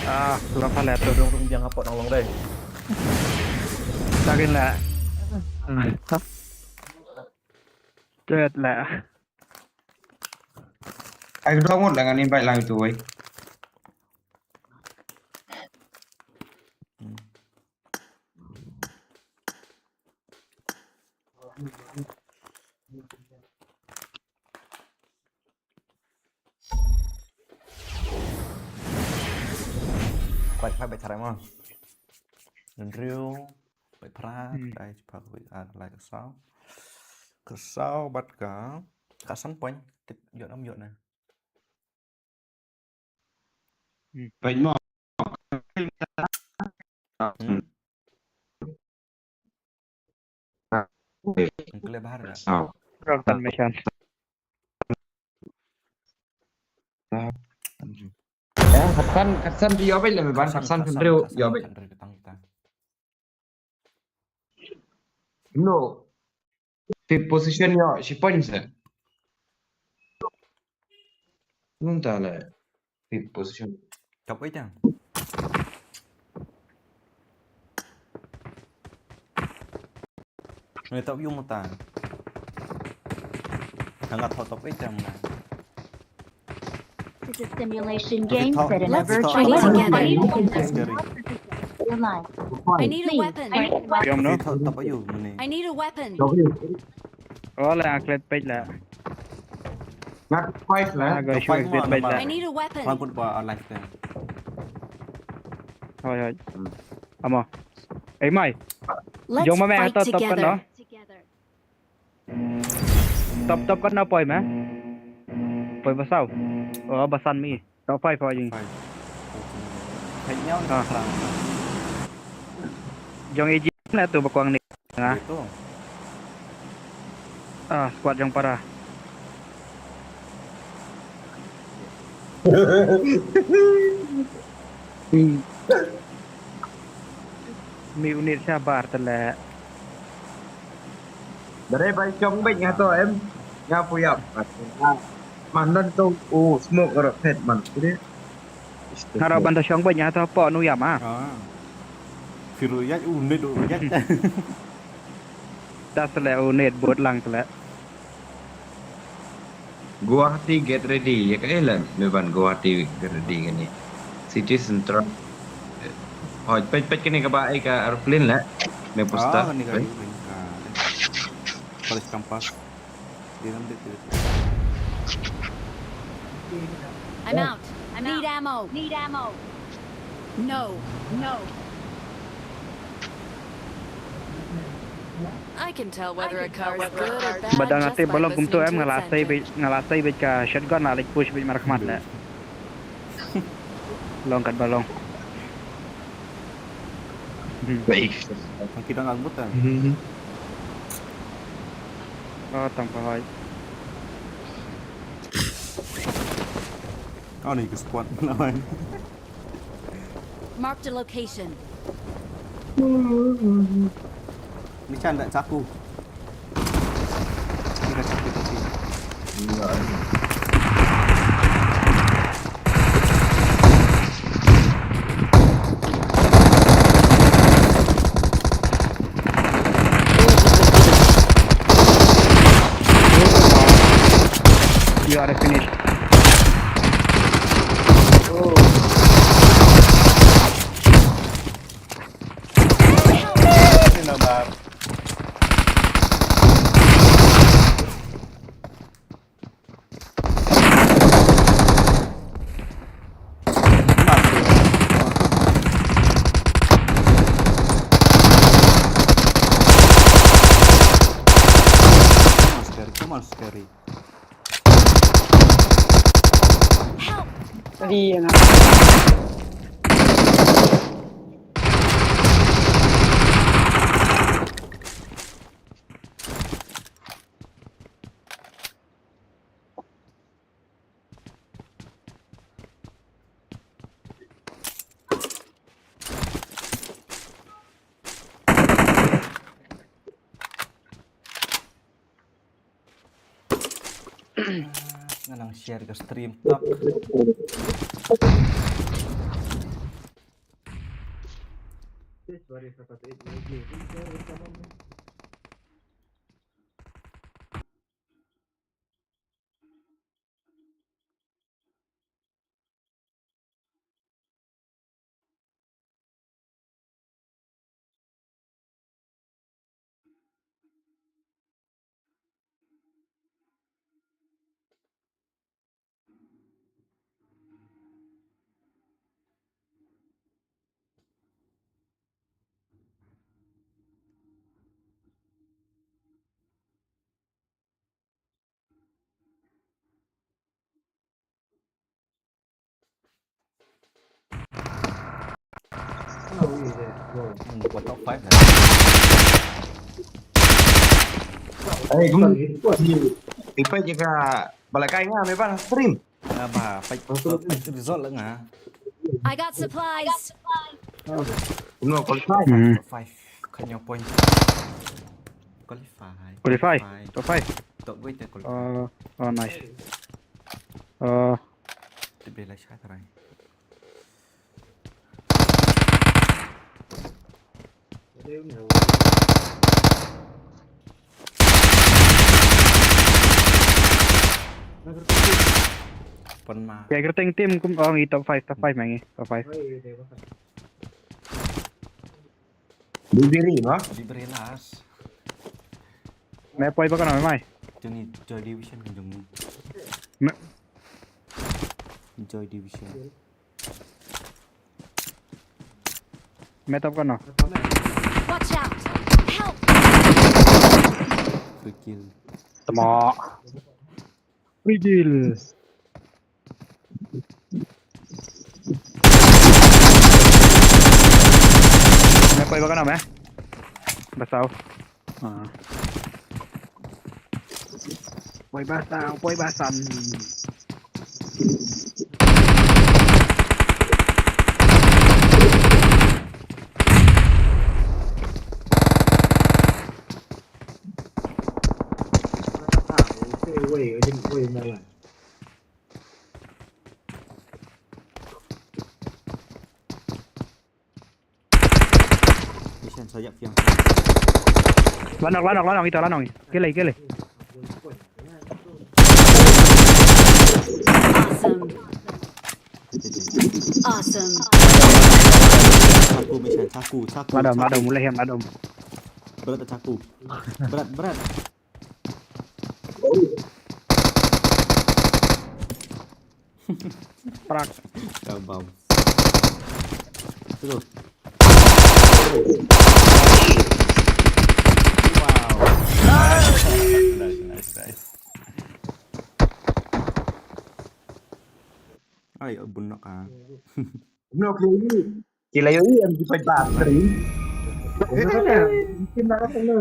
Ah, surang palet tu dong, dong biang hapoh nang long dai. Takin lah. Tet lah. Ai, dong mut lah ngan invite lang itu, wei. Kwai, kwai, bai tharai mo. Nriu, bai phra, hmm, dai, chipha, kwai, ah, lai ka saw. Ka saw, bad ka, ka san point, tip, ïoh nam, ïoh na. Hmm. Peit mo. Hmm. Kle bahar da. Rang tan mission. Ya, khatsan, khatsan tu ïoh beit lem ban, khatsan, khatsan tu ïoh beit. Khatsan, khatsan, khatsan. No. Fifth position ïoh shi point se. Nunta le fifth position. Top eight ah. Ngai top yu muta. Hangat top eight ah muna. This is a simulation game set in a virtual world. I need a weapon. Phi ïoh no? I need a weapon. Oh, la klet peit la. Ngat fight la. Ah, guys, exit peit la. I need a weapon. Hoi, hoi. Amo. Ei mai. Jong ma me ha top top katno. Top top katno poi ma. Poi ba saw. Oh, ba san mi. Top five poi jing. Five. Five nyaw ni. Jong A G na tu ba kwang ni. Nga. Ah, squad jong para. Mi unit shabar tele. Dare bai chong bai nga to em. Nga puyap. Man nan to u smoke ro phet man. Kire. Nga ro ban to chong bai nga to po nu yam ah. Firu ya unit u ya. Das le unit bot lang tele. Guwahati get ready, ya ka elan, me ban Guwahati get ready kani. City Central. Hoi, peit peit kani kaba ai ka aeroplane la. Me posta. Ah, kani ka aeroplane ka. College campus. Di ram di. I'm out. I need ammo. Need ammo. No. No. I can tell whether a car is good or bad just by listening to its engine. Ba dang ate balong kumto em, nga la sei beit, nga la sei beit ka shotgun la leit push beit markhmat le. Long kat balong. Baik. Kita ngang mutan. Oh, tang pahai. Oh, ni ke squad lawan. Marked a location. Ni kan dah caku. Ni dah caku tapi. You are finished. Come on, scary. Help! Adi, anak. Nga nang share ka stream tak. Hey, kum. Ipai jaka balakai nga me ban stream. Nga ba peit, peit result la nga. I got supplies. No qualify. Hmm. Top five. Kan nyau point. Qualify. Qualify. Top five. Top five. Top gue te qualify. Oh, oh, nice. Oh. Te bela sha tarai. Pynma. Ïa kyrteng team kum ong i top five, top five ma ngi, top five. Bibiri, no? Bibiri last. Me poi ba kano mai. Jong ngi Joy Division kan jong ngi. Me Joy Division. me top kano. Watch out! Help! Free kill. Tama. Free kill. Me poi ba kano me. Ba saw. Ah. Poi ba saw, poi ba san. Mission sa yak fiang. Lanok, lanok, lanok, ito lanok. Kile, kile. Awesome. Awesome. Saku mission, saku, saku. Ladom, saku. Ladom, mulai hem, Ladom. Berat saku. Berat, berat. Prak. Kabam. Terus. Wow. Nice, nice, nice. Ay, bunok ah. No, kila yu. Kila yu yang di fight battery. Mungkin nak apa ni?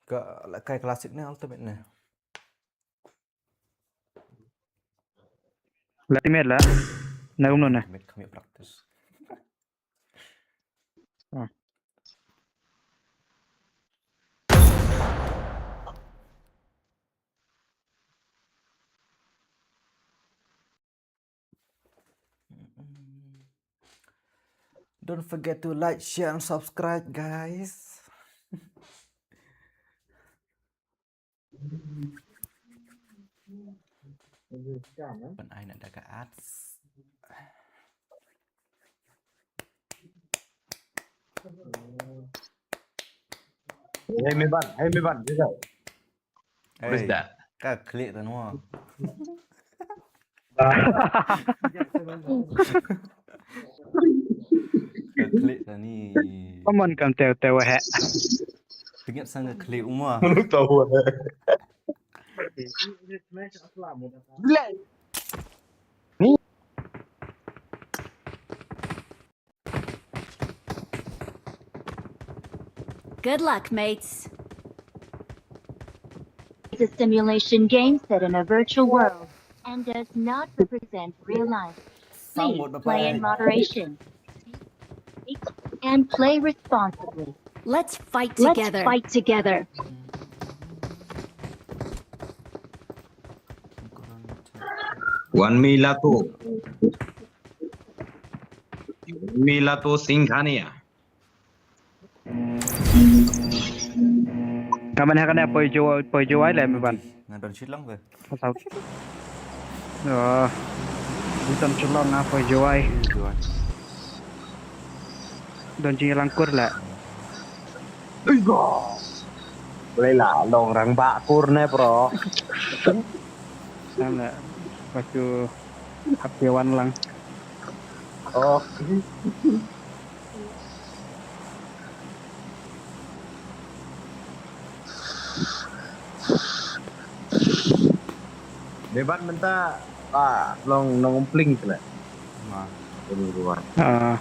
Ka la kai classic ne ultimate ne. La teammate la. Na umno na. Ultimate kami practice. Ah. Don't forget to like, share, and subscribe, guys. Ban ai na da ka ads. Hey, Meban, hey, Meban, this guy. What is Hey, that? Ka klik ta nua. Ka klik ta ni. Come on, kam tew tew he. Tengok sang ka klik uma. Menurut tahu. Gila. Good luck, mates. It's a simulation game set in a virtual world and does not represent real life. Please play in moderation. And play responsibly. Let's fight together. Let's fight together. Wan mi lato. Wan mi lato Singhania. Kaman ha kane poi jo poi jo ai le Meban. Nga don shilong ke. Pasal. Oh. Don shilong nga poi jo ai. Jual. Don jing langkur la. Ui go. Boleh lah long rang bak kur ne bro. Sam la. Pasu hap wan lang. Oh. Debat menta ah long nong pling kena. Ma. Ini gua. Ah.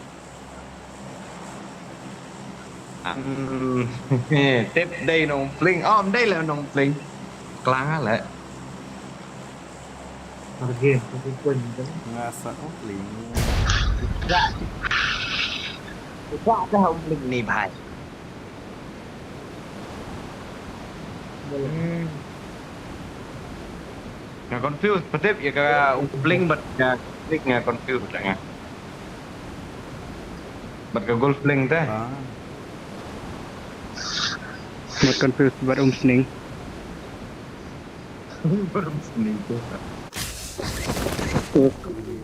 Hmm. Eh, tip dei nong pling. Oh, dei lah nong pling. Klang lah. Again, aku pun. Nga sa ong pling. Buka dah umpling ni bhai. Hmm. Nga confuse patip ya ka umpling bat ka Tik nga confuse la nga. Bad ka Golf Link te. Ah. Bad confuse bad um sning. Bad um sning te.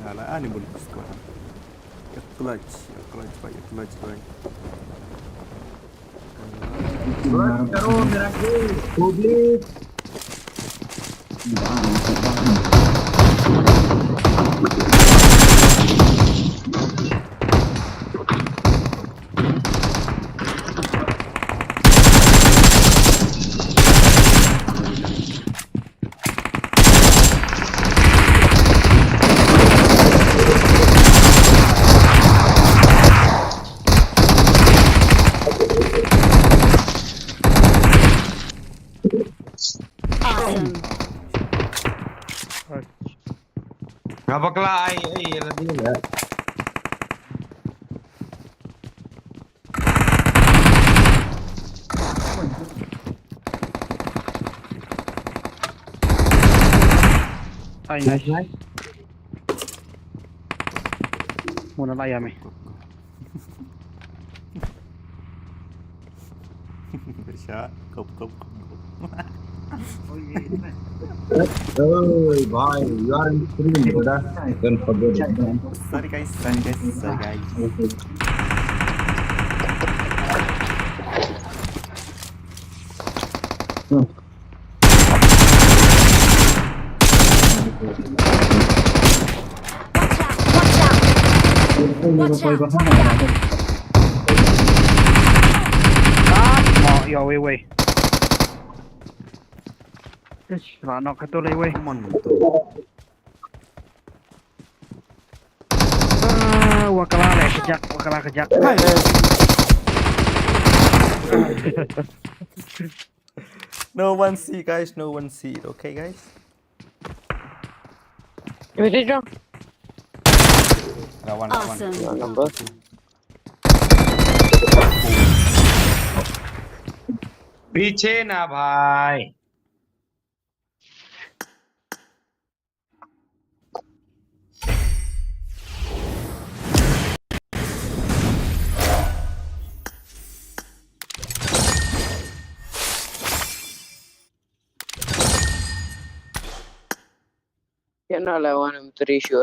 Hala ani bun squad. Clutch, clutch, clutch, clutch. Awesome. Nga bakla ai ai la dia. Ai, nice. Muna la ya me. Sha, kop, kop, kop. Hey, bhai, you are in stream, brother. Don't forget it. Sorry, guys, sorry, guys, sorry, guys. Watch out! Watch out! Watch out! Watch out! Ah, mo, yo, wei, wei. Ish, la nok ka tu lei, wei. Come on, tu. Ah, wa kala le, kejak, wa kala kejak. Hai. No one see, guys, no one see it, okay, guys? Wait, wait, wait. Lawan, lawan. Awesome. पीछे ना भाई। Kena lawan em trishu.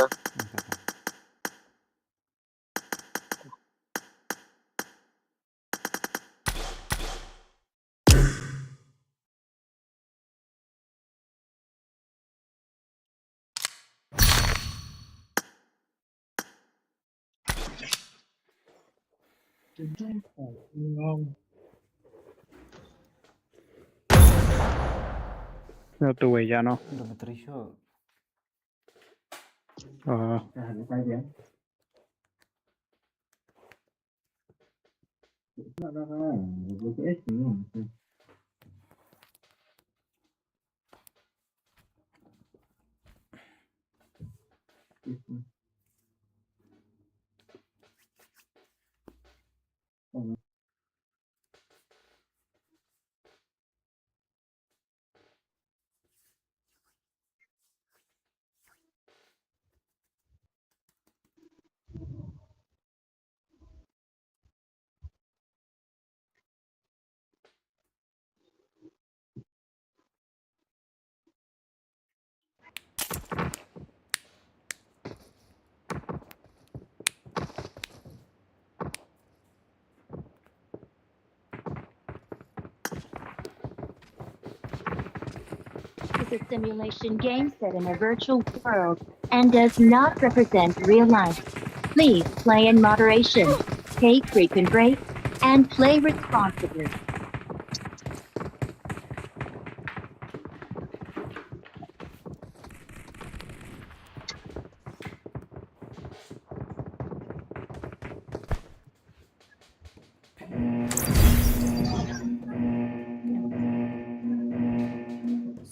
No tu wei ya no. Dormitory show. Ah. Is a simulation game set in a virtual world and does not represent real life. Please play in moderation, take frequent breaks, and play responsibly.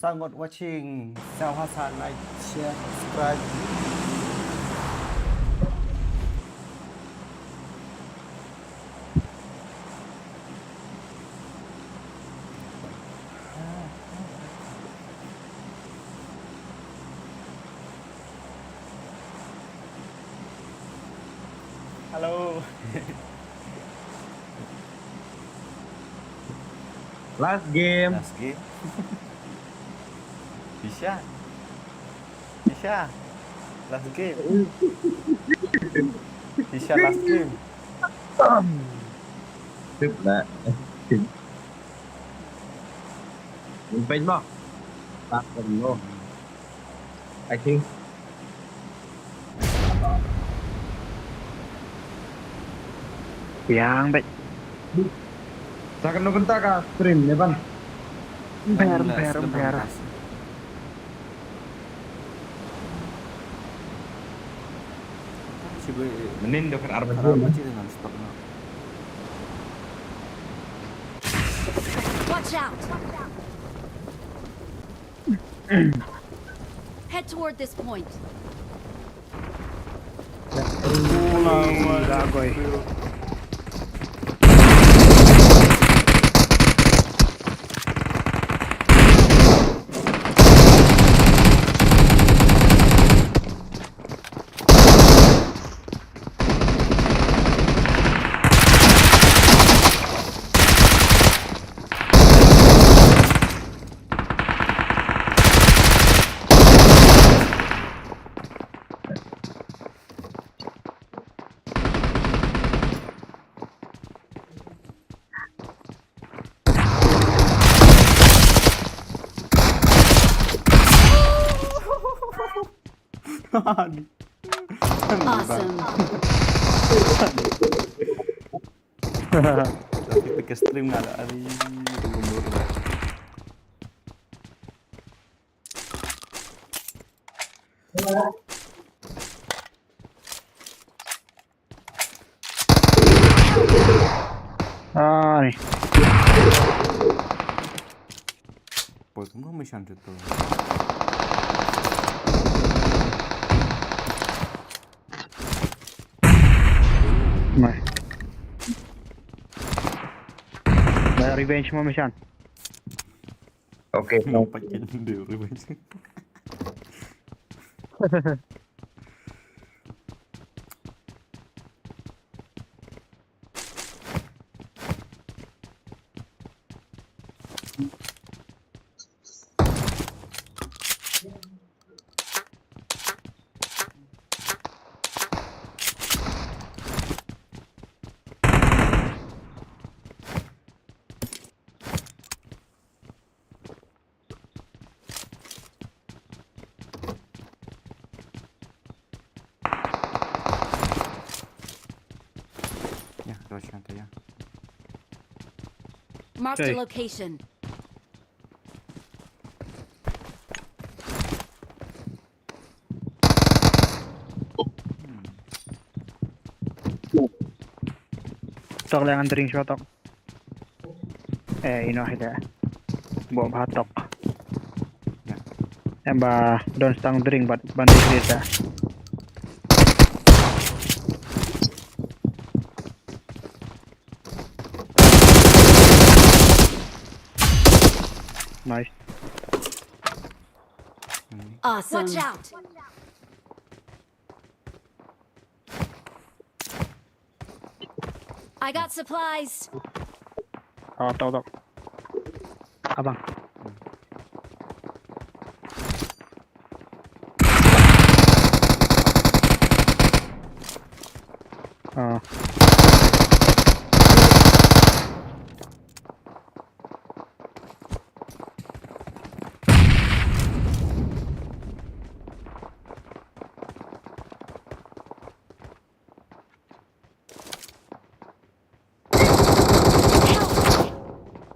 Thanks for watching. Sal Hassan, like, share, subscribe. Hello. Last game. Last game. Hisha. Hisha. Last game. Hisha last game. Tip lah. Page mo. Last game mo. I think. Yang baik. Sa kano kynta ka stream ne ban. Ber, ber, ber. Sibu Menin dokar arba Karama jam. Cik dengan stok na. Watch out! Head toward this point. Lagoi. Awesome. Tapi pakai stream nggak ada hari mundur. Ah, ni. Poi kumno mission tu. Mai. Dah revenge mo Mishan. Okay, no. Pakai dia revenge. Ya, terus yang tadi ya. Marked a Okay. Location. Tok lang ang drink shot tok. Eh, ino hida. Bo ba tok. Em ba don stang drink but ban drink hida. Nice. Awesome. Watch out! I got supplies. Oh, tok tok. Abang. Oh.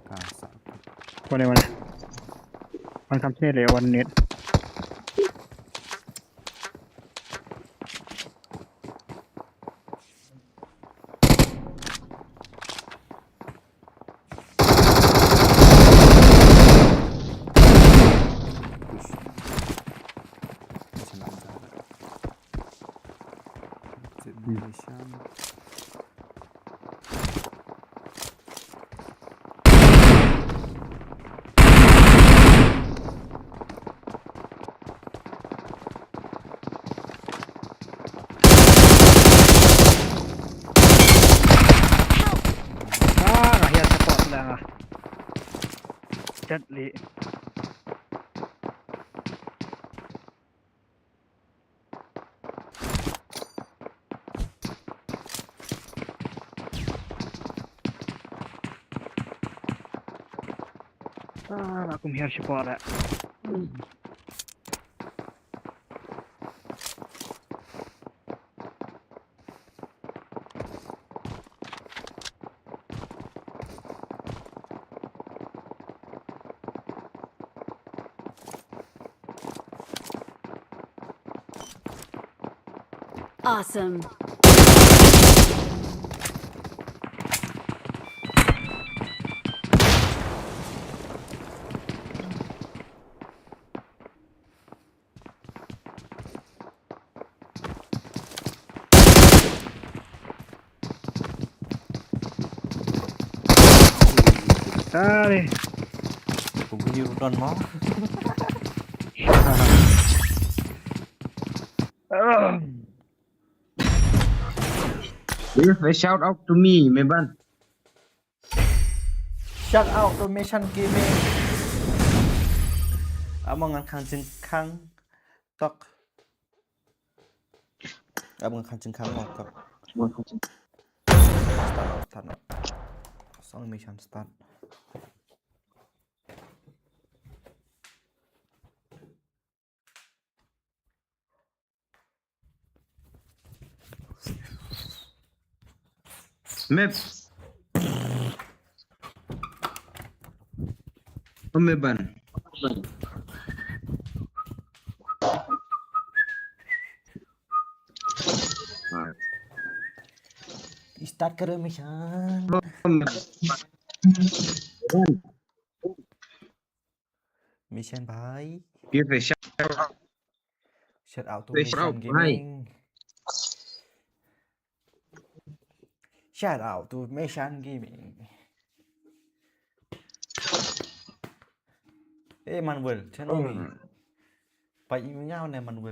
Kasar. One, one. One comes near, one need. Push. Macam nak jalan. Cek Malaysia. Chat li. Ah, la kum hiar shipor eh. Awesome. Tare. Kum ni rutan mo. Give a shout out to me, Meban. Shout out to Mission Gaming. Amo ngan khang jingkhang tok. Amo ngan khang jingkhang tok. Start, start. Song Mission start. Map. Oh, Meban. Start karo Mission. Oh, Meban. Mission bhai. Give a shout out. Shout out to Mission Gaming. Shout out to Mission Gaming. Eh, Manuel, channel ni. Pai email nya ne Manuel.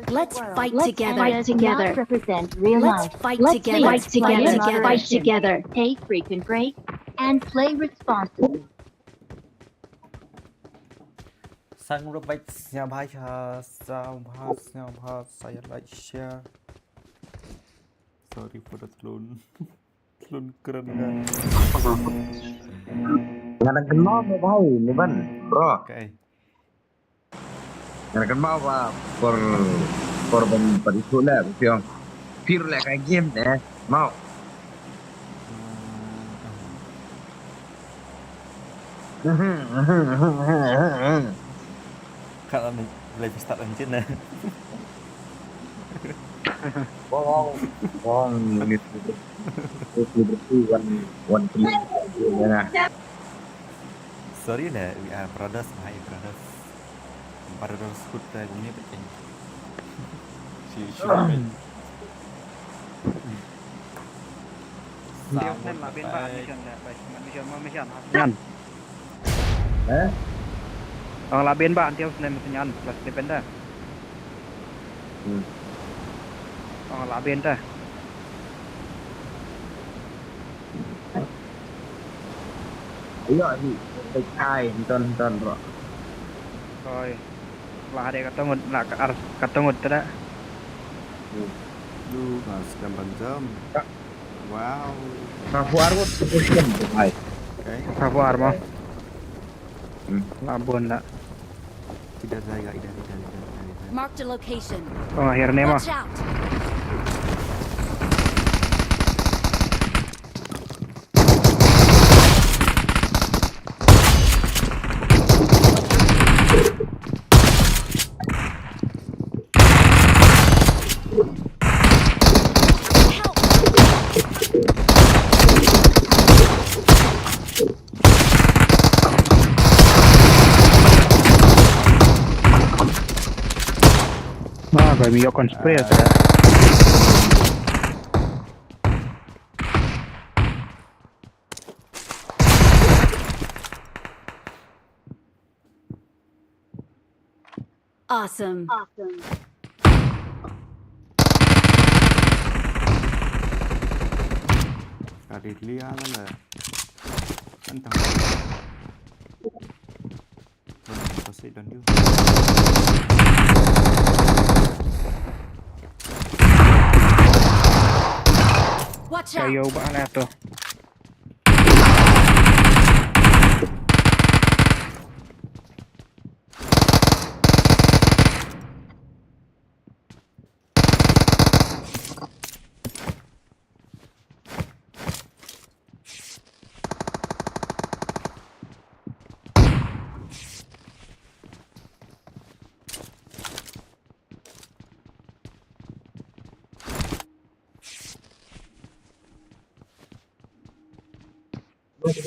Let's fight together. Let's fight together. Represent real life. Let's fight together. Fight together. Take freaking break and play responsibly. Sang ruh bait sñiawbha, sñiawbha, sñiawbha, sa ïa like, share. Sorry for the tone. Tone kren ka. Nga dang kynmaw mo bhai, Meban, bro. Okay. Nga dang kynmaw ba por, por ban pat issue leh, phi ong. Phi ruh leh ka game ne, mo. Ka la men-, leh start engine na. Wow, wow, ni tu. Ni tu, one, one three, ya. Sorry na, we are brothers, my brothers. Brotherhood ta kumne peting. Shi, shi, Ntiaw snem la bin ba mission da, ba mission, ma mission, ha. Nyan. Eh? Ong la bin ba ntiaw snem mission nyan, plus depend da. Hmm. Ong la bin da. Ayo, hi, hi, hi, nton, nton, bro. Oi. La hade ka tongut, la ka ar, ka tongut tada. Hmm. Du, ka skam ban jam. Ka- Wow. Ka fuar wot, ka fuar wot, ai. Okay. Ka fuar mo. Hmm. La bun la. Idhar jayega, idhar, idhar, idhar, idhar, idhar. Marked a location. Oh, here ne mo. Watch out. Ah, ba mi ïoh kon spray ta. Awesome. Awesome. Ka ri lia la la. Kan tang. Don, pasti don you. Watch out! Ayo, ba na to.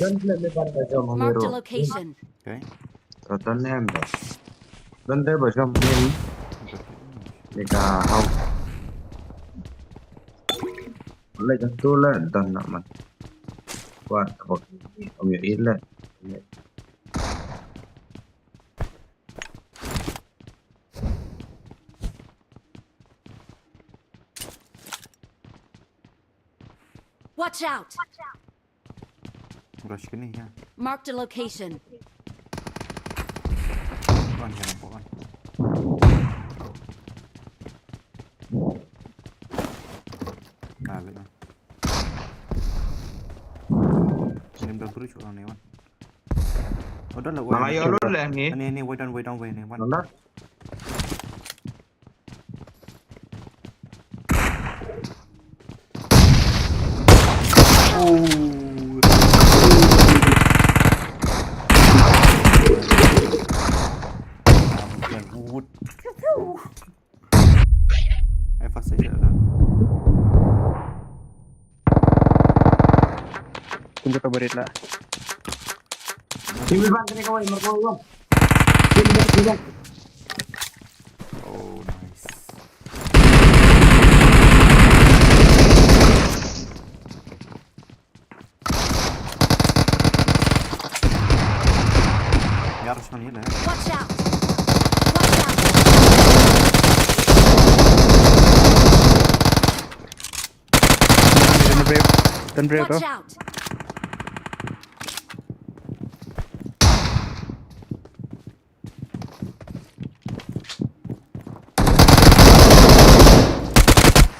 Marked a location. Okay. Ratan ne anda. Dante ba jam ni. Ni ka hau. Lek tu la dan nak man. Kuat apa? Om yo ile. Watch out! Rush kini ya. Marked a location. Pokon ya, pokon. Ah, balik lah. Ini udah bridge orang ni, wan. Udah lah, wan. Malah ya lu lah ni. Ni, ni, way down, way down, way ni, wan. Udah. Oh. Ai, fast saja dah. Tunggu, tabarit lah. Sini, Bang, sini, kawan, markau, Bang. Sini, Bang, sini, Bang. Oh, nice. Yar, sini lah. Watch out! Watch out! Tan brave. Tan brave tu. Watch out!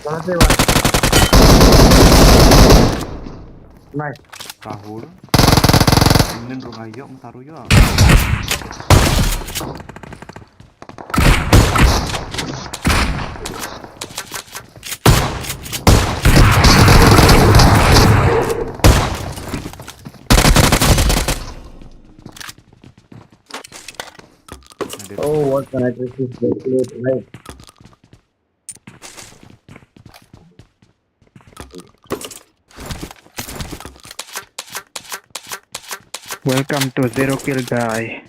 Mana sih, Wan? Nice. Rahul. Inin rung ayo mataru yo. Oh, what can I do? This is the play tonight. Welcome to Zero Kill Guy.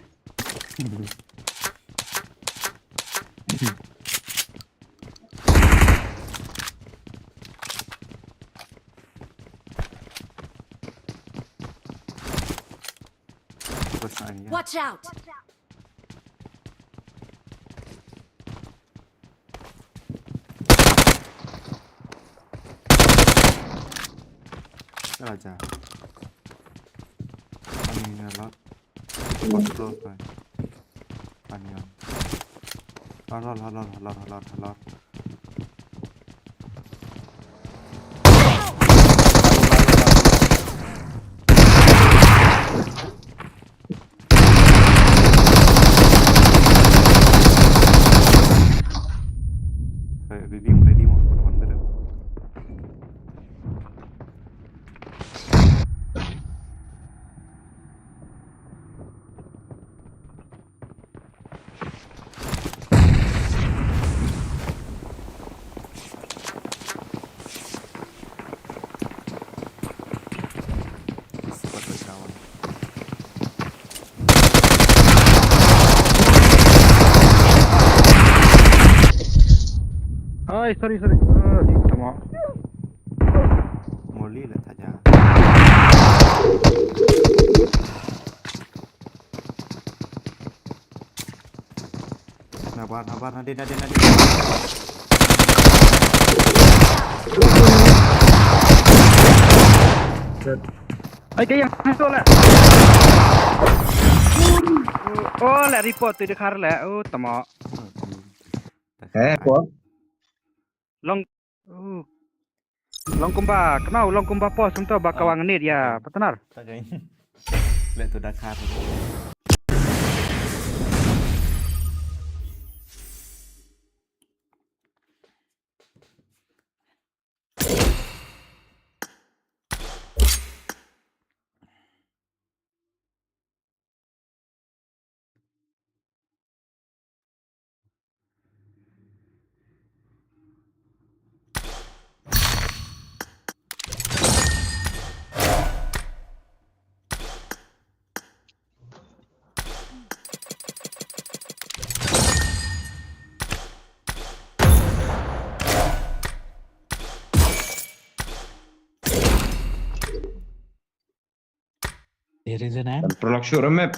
Watch out! Raja. Ani ni lah. First floor tu. Ani. Halor, halor, halor, halor, halor. Hey, baby, I'm ready mo. Put on the. Ai, sorry, sorry. Ah, di tama. Moli la tanya. Na ba Habar nadien, nadien, nadien. Ai, ka ïeng, tu lah. Oh, oh, lah report tu dekat lah. Oh, tama. Eh, apa? Long. Oh. Long kumba, kynmaw long kumba post kumto ba ka wan nit ïa, partner. Leh tu Dakar. There is an ad. Production remix.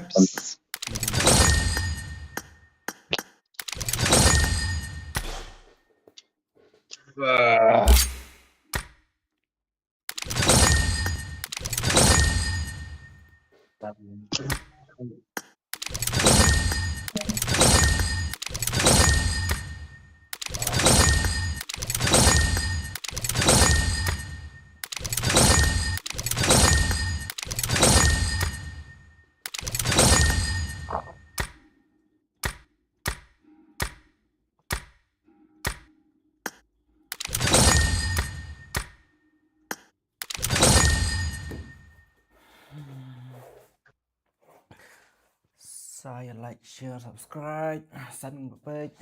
Sa ïa like, share, subscribe, san bapej.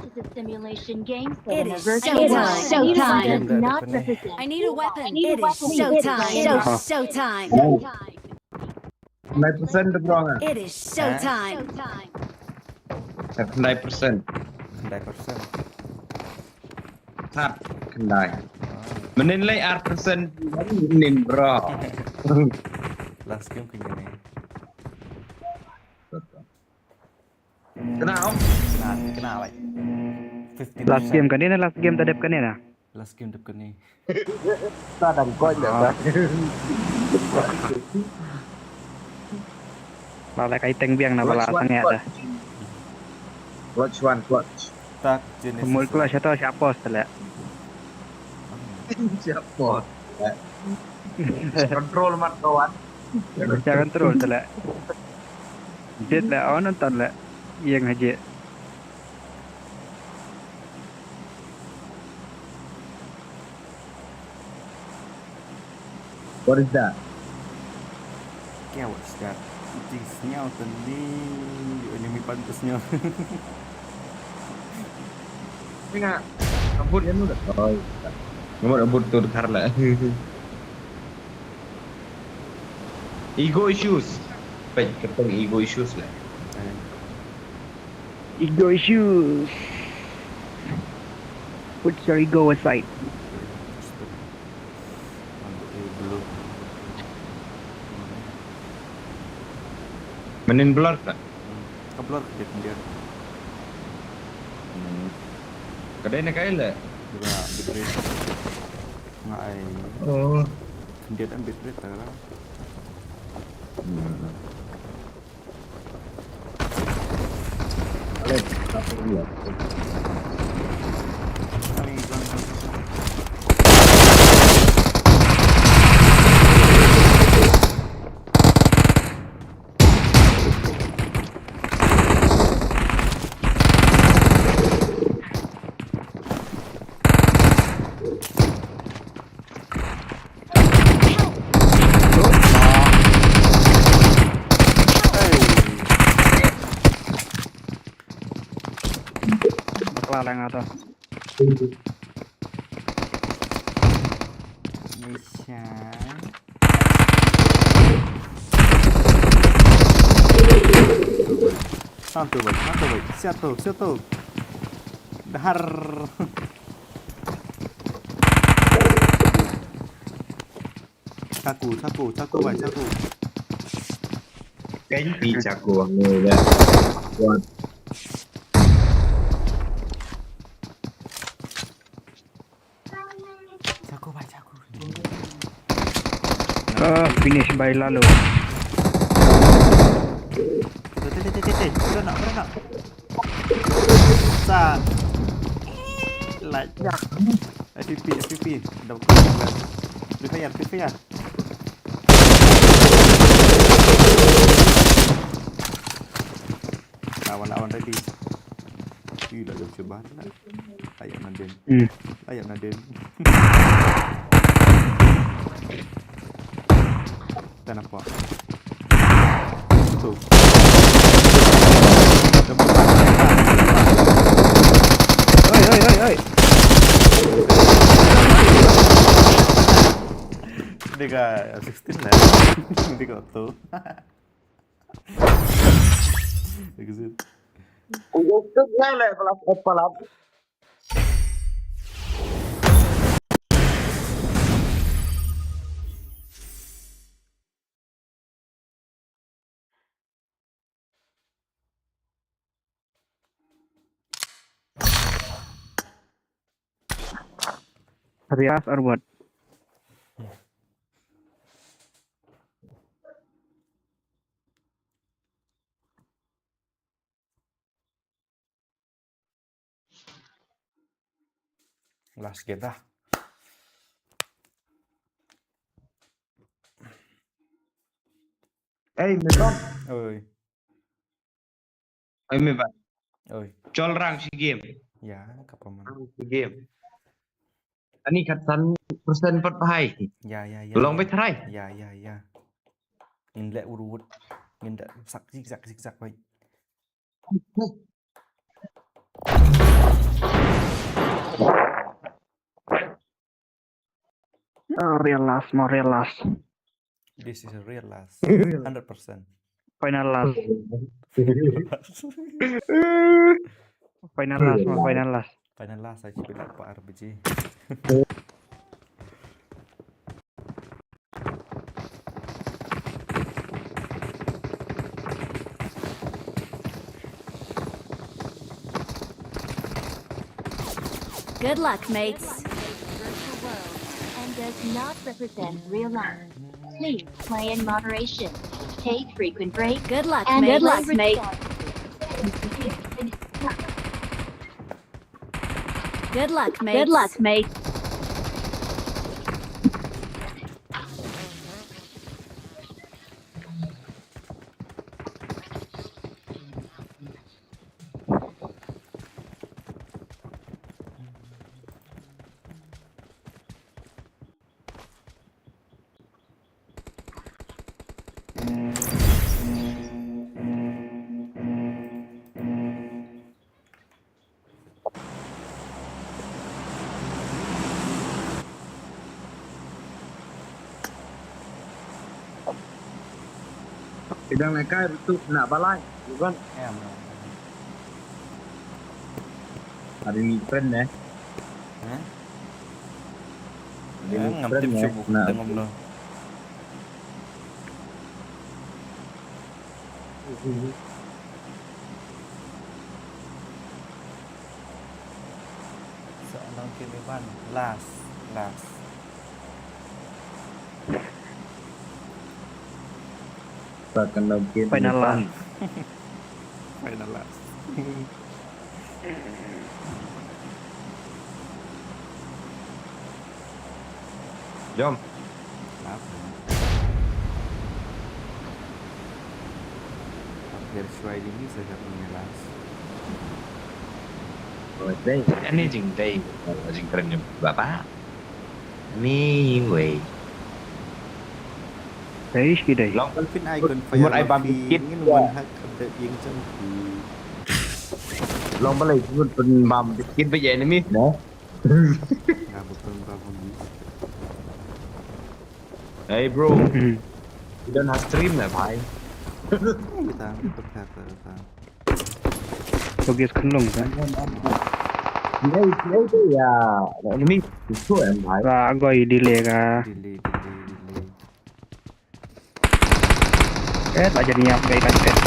It's a simulation game set in a virtual world. It is showtime. Not represent. I need a weapon. It is showtime. Showtime. Nine percent the wrong. It is showtime. Nine percent. Nine percent. Sat khyndai. Mynnin lei ar percent mynnin bro. Last game kane ne. Kena, oh. Kena, kena, like, fifty percent. Last game kane ne, last game ta dep kane ne. Last game dep kane. Ta dang koit da. Ba la kai teng biang na ba la sangeh da. Clutch one, clutch. Tak jenis. Mul clutch atau siapa sele? Siapa? Control mat kawan. Jangan terus sele. Jet le, oh, nonton le. Ïeng haji. What is that? Kya, what's that? Jing sniaw tani, enemy pan tu sniaw. Ingat, ampun kan udah. Oh, iya. Nomor ampun tu dekat lah. Ego issues. Baik, keteng ego issues lah. Ego issues. Put your ego aside. Mynnin blur ka? Ka blur ka dei khyndiat. Ka dei na kaei leh? Nga ai. Oh. Khyndiat em bitrate ta ka. Bakla lang ata. Nisha. Santo, bai, santo, bai. Siato, siato. Dahar. Chaku, chaku, chaku, bai, chaku. Keng pi chaku ang ni dah. Kuat. Chaku, bai, chaku. Ah, finish by Lalo. Tete, tete, tete, tete. Beranak, beranak. Sa. Light. F P P, F P P. Dah buka. Free fire, free fire. Lawan, lawan ready. Ih, dah jauh ceban lah. Layak nadin. Hmm. Layak nadin. Kenapa? Tu. Oi, oi, oi, oi. Dia kat sixteen lah. Dia kat auto. Exit. Exit lah, lah, pelat, pelat. Realize or what? Last game dah. Ei, Meton. Oi. Ei, Meton. Oi. Chol rang shi game. Ya, kapa man. Rang shi game. Ani khatsan persen pat bhai. Ya, ya, ya. Long bhai tharai. Ya, ya, ya. Ngin leh urut. Ngin da sak zigzag, zigzag bhai. Oh, real last, more real last. This is a real last. Hundred percent. Final last. Final last, more final last. Final last, I should be like R P G. Good luck, mates. Virtual world and does not represent real life. Please play in moderation. Take frequent breaks. Good luck, and mates. Good luck, mates. Good luck, mates. Good luck, mates. Idang na kai betul nak balai, bukan? Ya, ada ni friend eh. Hah? Ada ni friend eh. Ngam tip shu buk tengok lo. Sa nang kini ban last, last. Sa nang kini final last. Final last. Jom. Apa? Hampir suai dini saya punya las. Ini jing dei, jing keren ni baba. Ni wei. Dei shi dei. Long pun ai gun fire ai bam dikit ngin wan hak da ing jang ku. Long balai gun pun bam dikit ba ya enemy no. Nga betul ba pun. Hey bro. You don't have stream lah bhai. Kita prepare ta. Togis khnlung ka. Nai, nai tu ya, nai ni tu em bhai. Ba goi delay ka. Delay, delay, delay. Eh, tak jadi apa, tak jadi.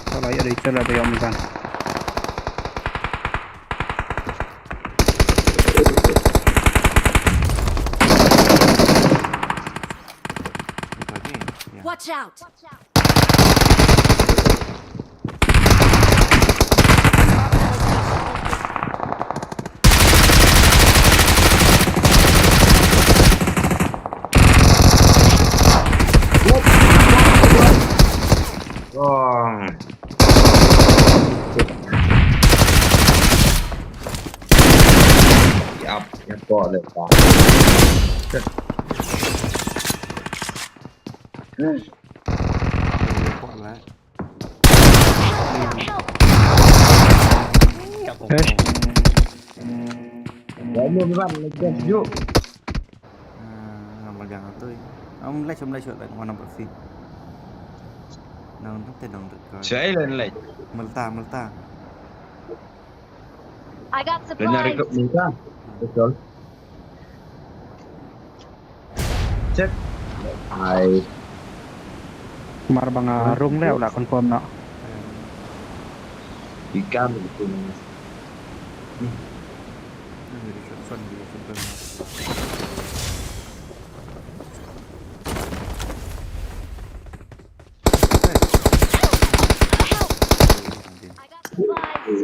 Kalau ya, ada istilah ada yang bukan. Watch out! Wrong. Yap, yap, kok le pa. Kok le. Eish. Dah ni bukan, lagi dah sejuk. Ah, ngam magang tu. Am lai shom lai shot lai, mana bersi. Nang tu te dong dekat. Saya lain lai. Melta, melta. I got supplies. Betul. Check. Ai. Mar ba nga rung le u la confirm noh. Ikan gitu. Ni. Ni di shotgun, di shotgun. I got supplies.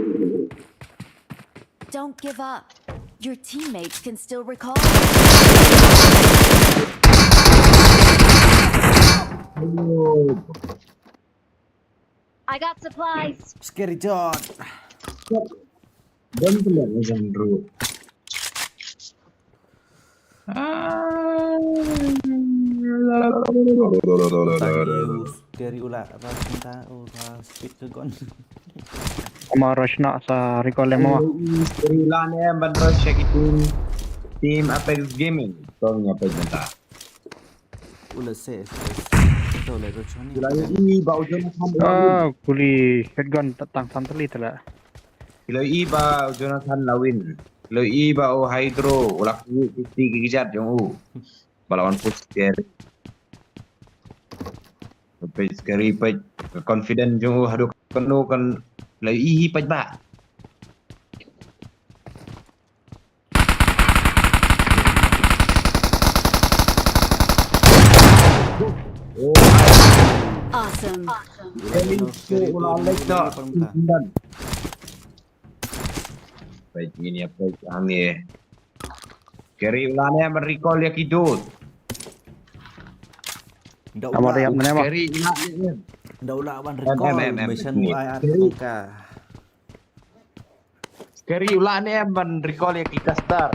Don't give up. Your teammates can still recall. I got supplies. Scary John. Don't play with them, bro. Ah. Tadi u Scary u la rush mynta, u la speed ka gun. Ama rush na sa recall em ama. Scary u la ne em ban rush sha ki team, team Apex Gaming. Tong Apex mynta. U la safe, safe. Kita u la rush ni. U la i ba u Jonathan. Ah, kuli headgun tang sam tali tala. U la i ba u Jonathan la win. U la i ba u Hydro, u la kuli fifty ki jat jong u. Ba la wan push Scary. Peit Scary peit confident jong u haduh kano kan la i hi peit ba. Oh, awesome. Scary u la lek da. Peit ngin ïa peit hangne. Scary u la ne em ban recall ïa ki dude. Nda u la. Scary u la ne em. Nda u la ban recall. Mission u ai ar tongka. Scary u la ne em ban recall ïa ki caster.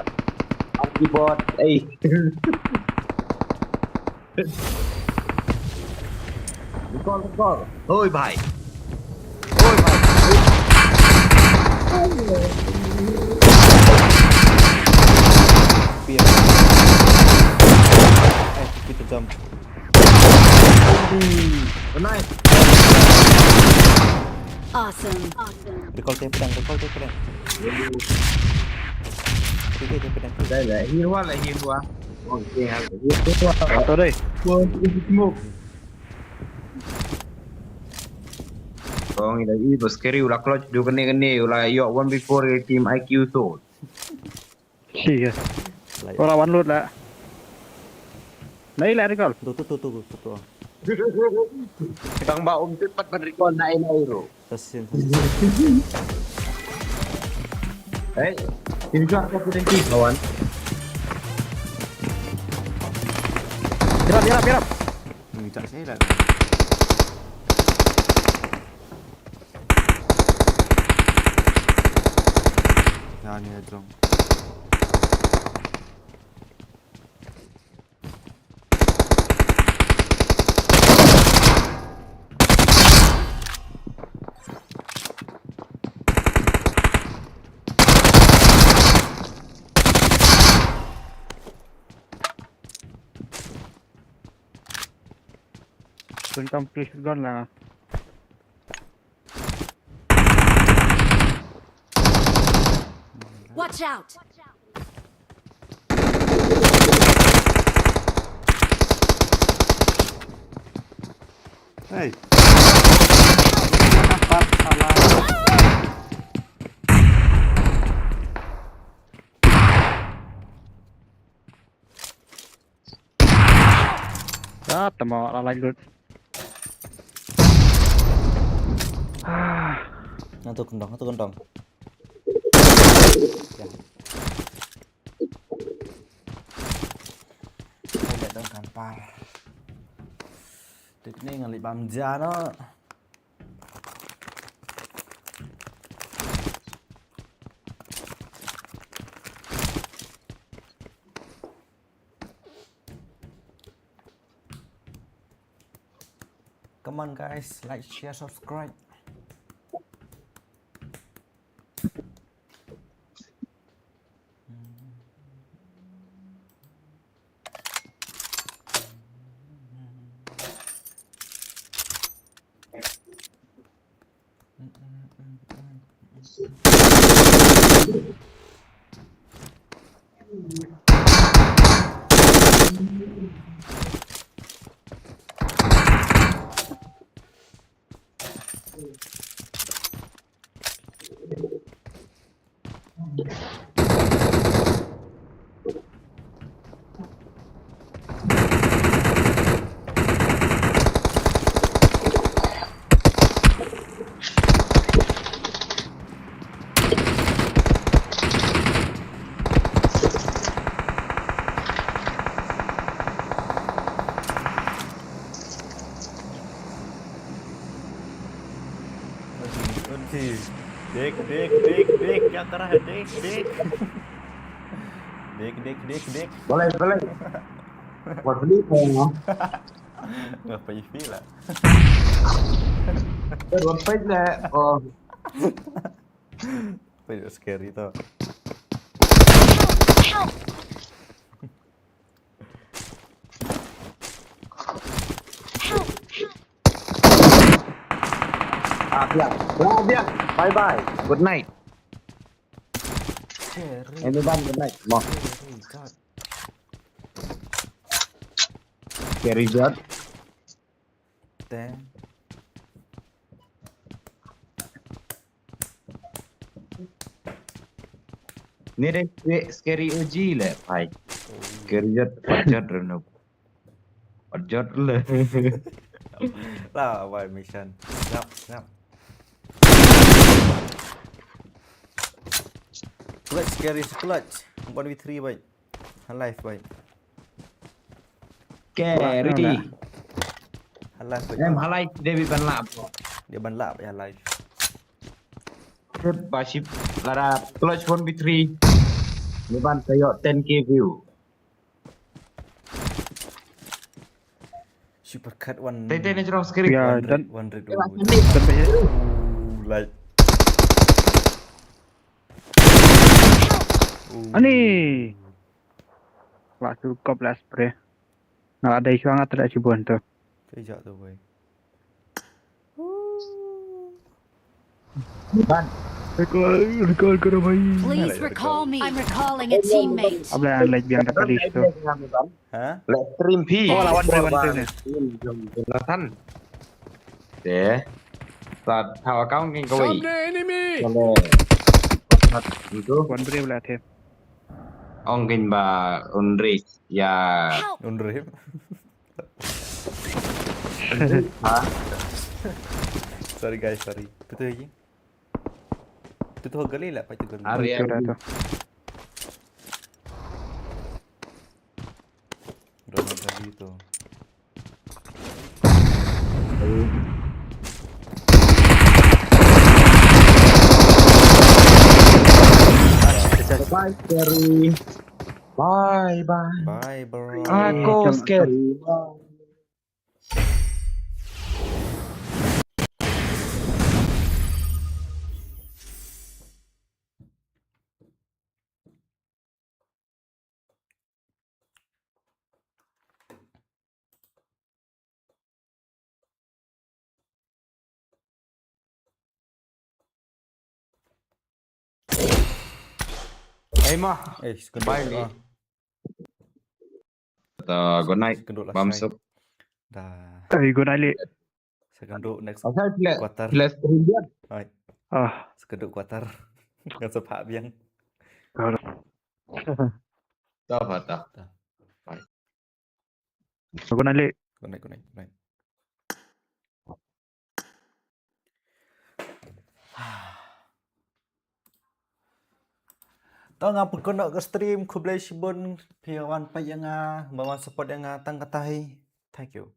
Ang keyboard, eh. Recall, recall. Hoi bhai. Hoi bhai. Pia. Eh, kita jump. Nice. Awesome. Recall te pedang, recall te pedang. Okey, okey, te pedang. Dah lah, heal wall lah, heal wall. Okey, heal wall. Satu deh. Wall, smoke. Kong ida i bos Scary u la clutch du kane kane u la ïoh one v four team I Q Soul. Shi ke. Ora one load la. Nai la recall. Tu tu tu tu tu tu. Tang ba um tip pat ban recall nai nai ro. Tasin tasin. Hey, ini juga aku punya kawan. Hirap hirap hirap. Ni tak saya lah. Nah, ni ada drone. Pun kam please gun la. Watch out! Hey. Kenapa salah? Ah, tama la lai lut. Ah. Nang tu kendong, tu kendong. Ya. Ai, dang kampar. Tu ni ngali bam jano. Come on, guys, like, share, subscribe. Dik, dik, dik, dik, ya kerah, dik, dik. Dik, dik, dik, dik. Boleh, boleh. Buat beli kau. Ngapain sih lah? Buat beli lah. Oh. Apa yang scary tu? Ah, biar. Ah, biar. Bye bye. Good night. Scary. Everyone, good night. Mo. Scary, God. Scary, God. Damn. Ni deh, scary O G le, bhai. Scary jot, jot reno. Jot le. Lah, bhai, mission. Snap, snap. Clutch, scary, clutch. One v three, bhai. Alive, bhai. Scary. Alive, bhai. Em, alive, David ban lap. Dia ban lap, ya, alive. Tip ba ship lada clutch one v three. Ni ban tayo ten K view. Super cut one. Tei tei ni jrong scary. Ya, one red, dan one red. Ooh, light. Ooh. Ani. Lah tu kop lah spray. Nga dei shuwa nga tda shibun tu. Kei jaq tu, boy. Ban. Recall, recall karo bhai. Please recall me. I'm recalling a teammate. Abla an lek biang da kali tu. Ha? Lek stream phi. Oh, lawan bhai wan tu ni. Jonathan. Te. Sat thaw account kin kawai. Enemy. Kalau. Sat itu. Wan bri bla the. Ong kin ba unrik. Ya. Unrip. Ha? Sorry guys, sorry. Betul lagi. Betul gali lah, apa itu gali? Hari, hari. Udah lagi tu. Bye, Scary. Bye, bye. Bye, bro. Aku Scary. Bye. Ai ma. Eh, Bye. Sekynduh. Ta good night. Sekynduh lah. Bamsap. Dah. Ai, good night, Lee. Sekynduh next Asal pila quarter. Pila Australia. Ai, Ah, sekynduh quarter. Ngan sa phah biang. Ta ba ta. Good night, Lee. Good night, good night, good night. To nga pynkut noh ka stream, khublei shibun phi wan peit ïa nga, ba wan support ïa nga tang katai. Thank you.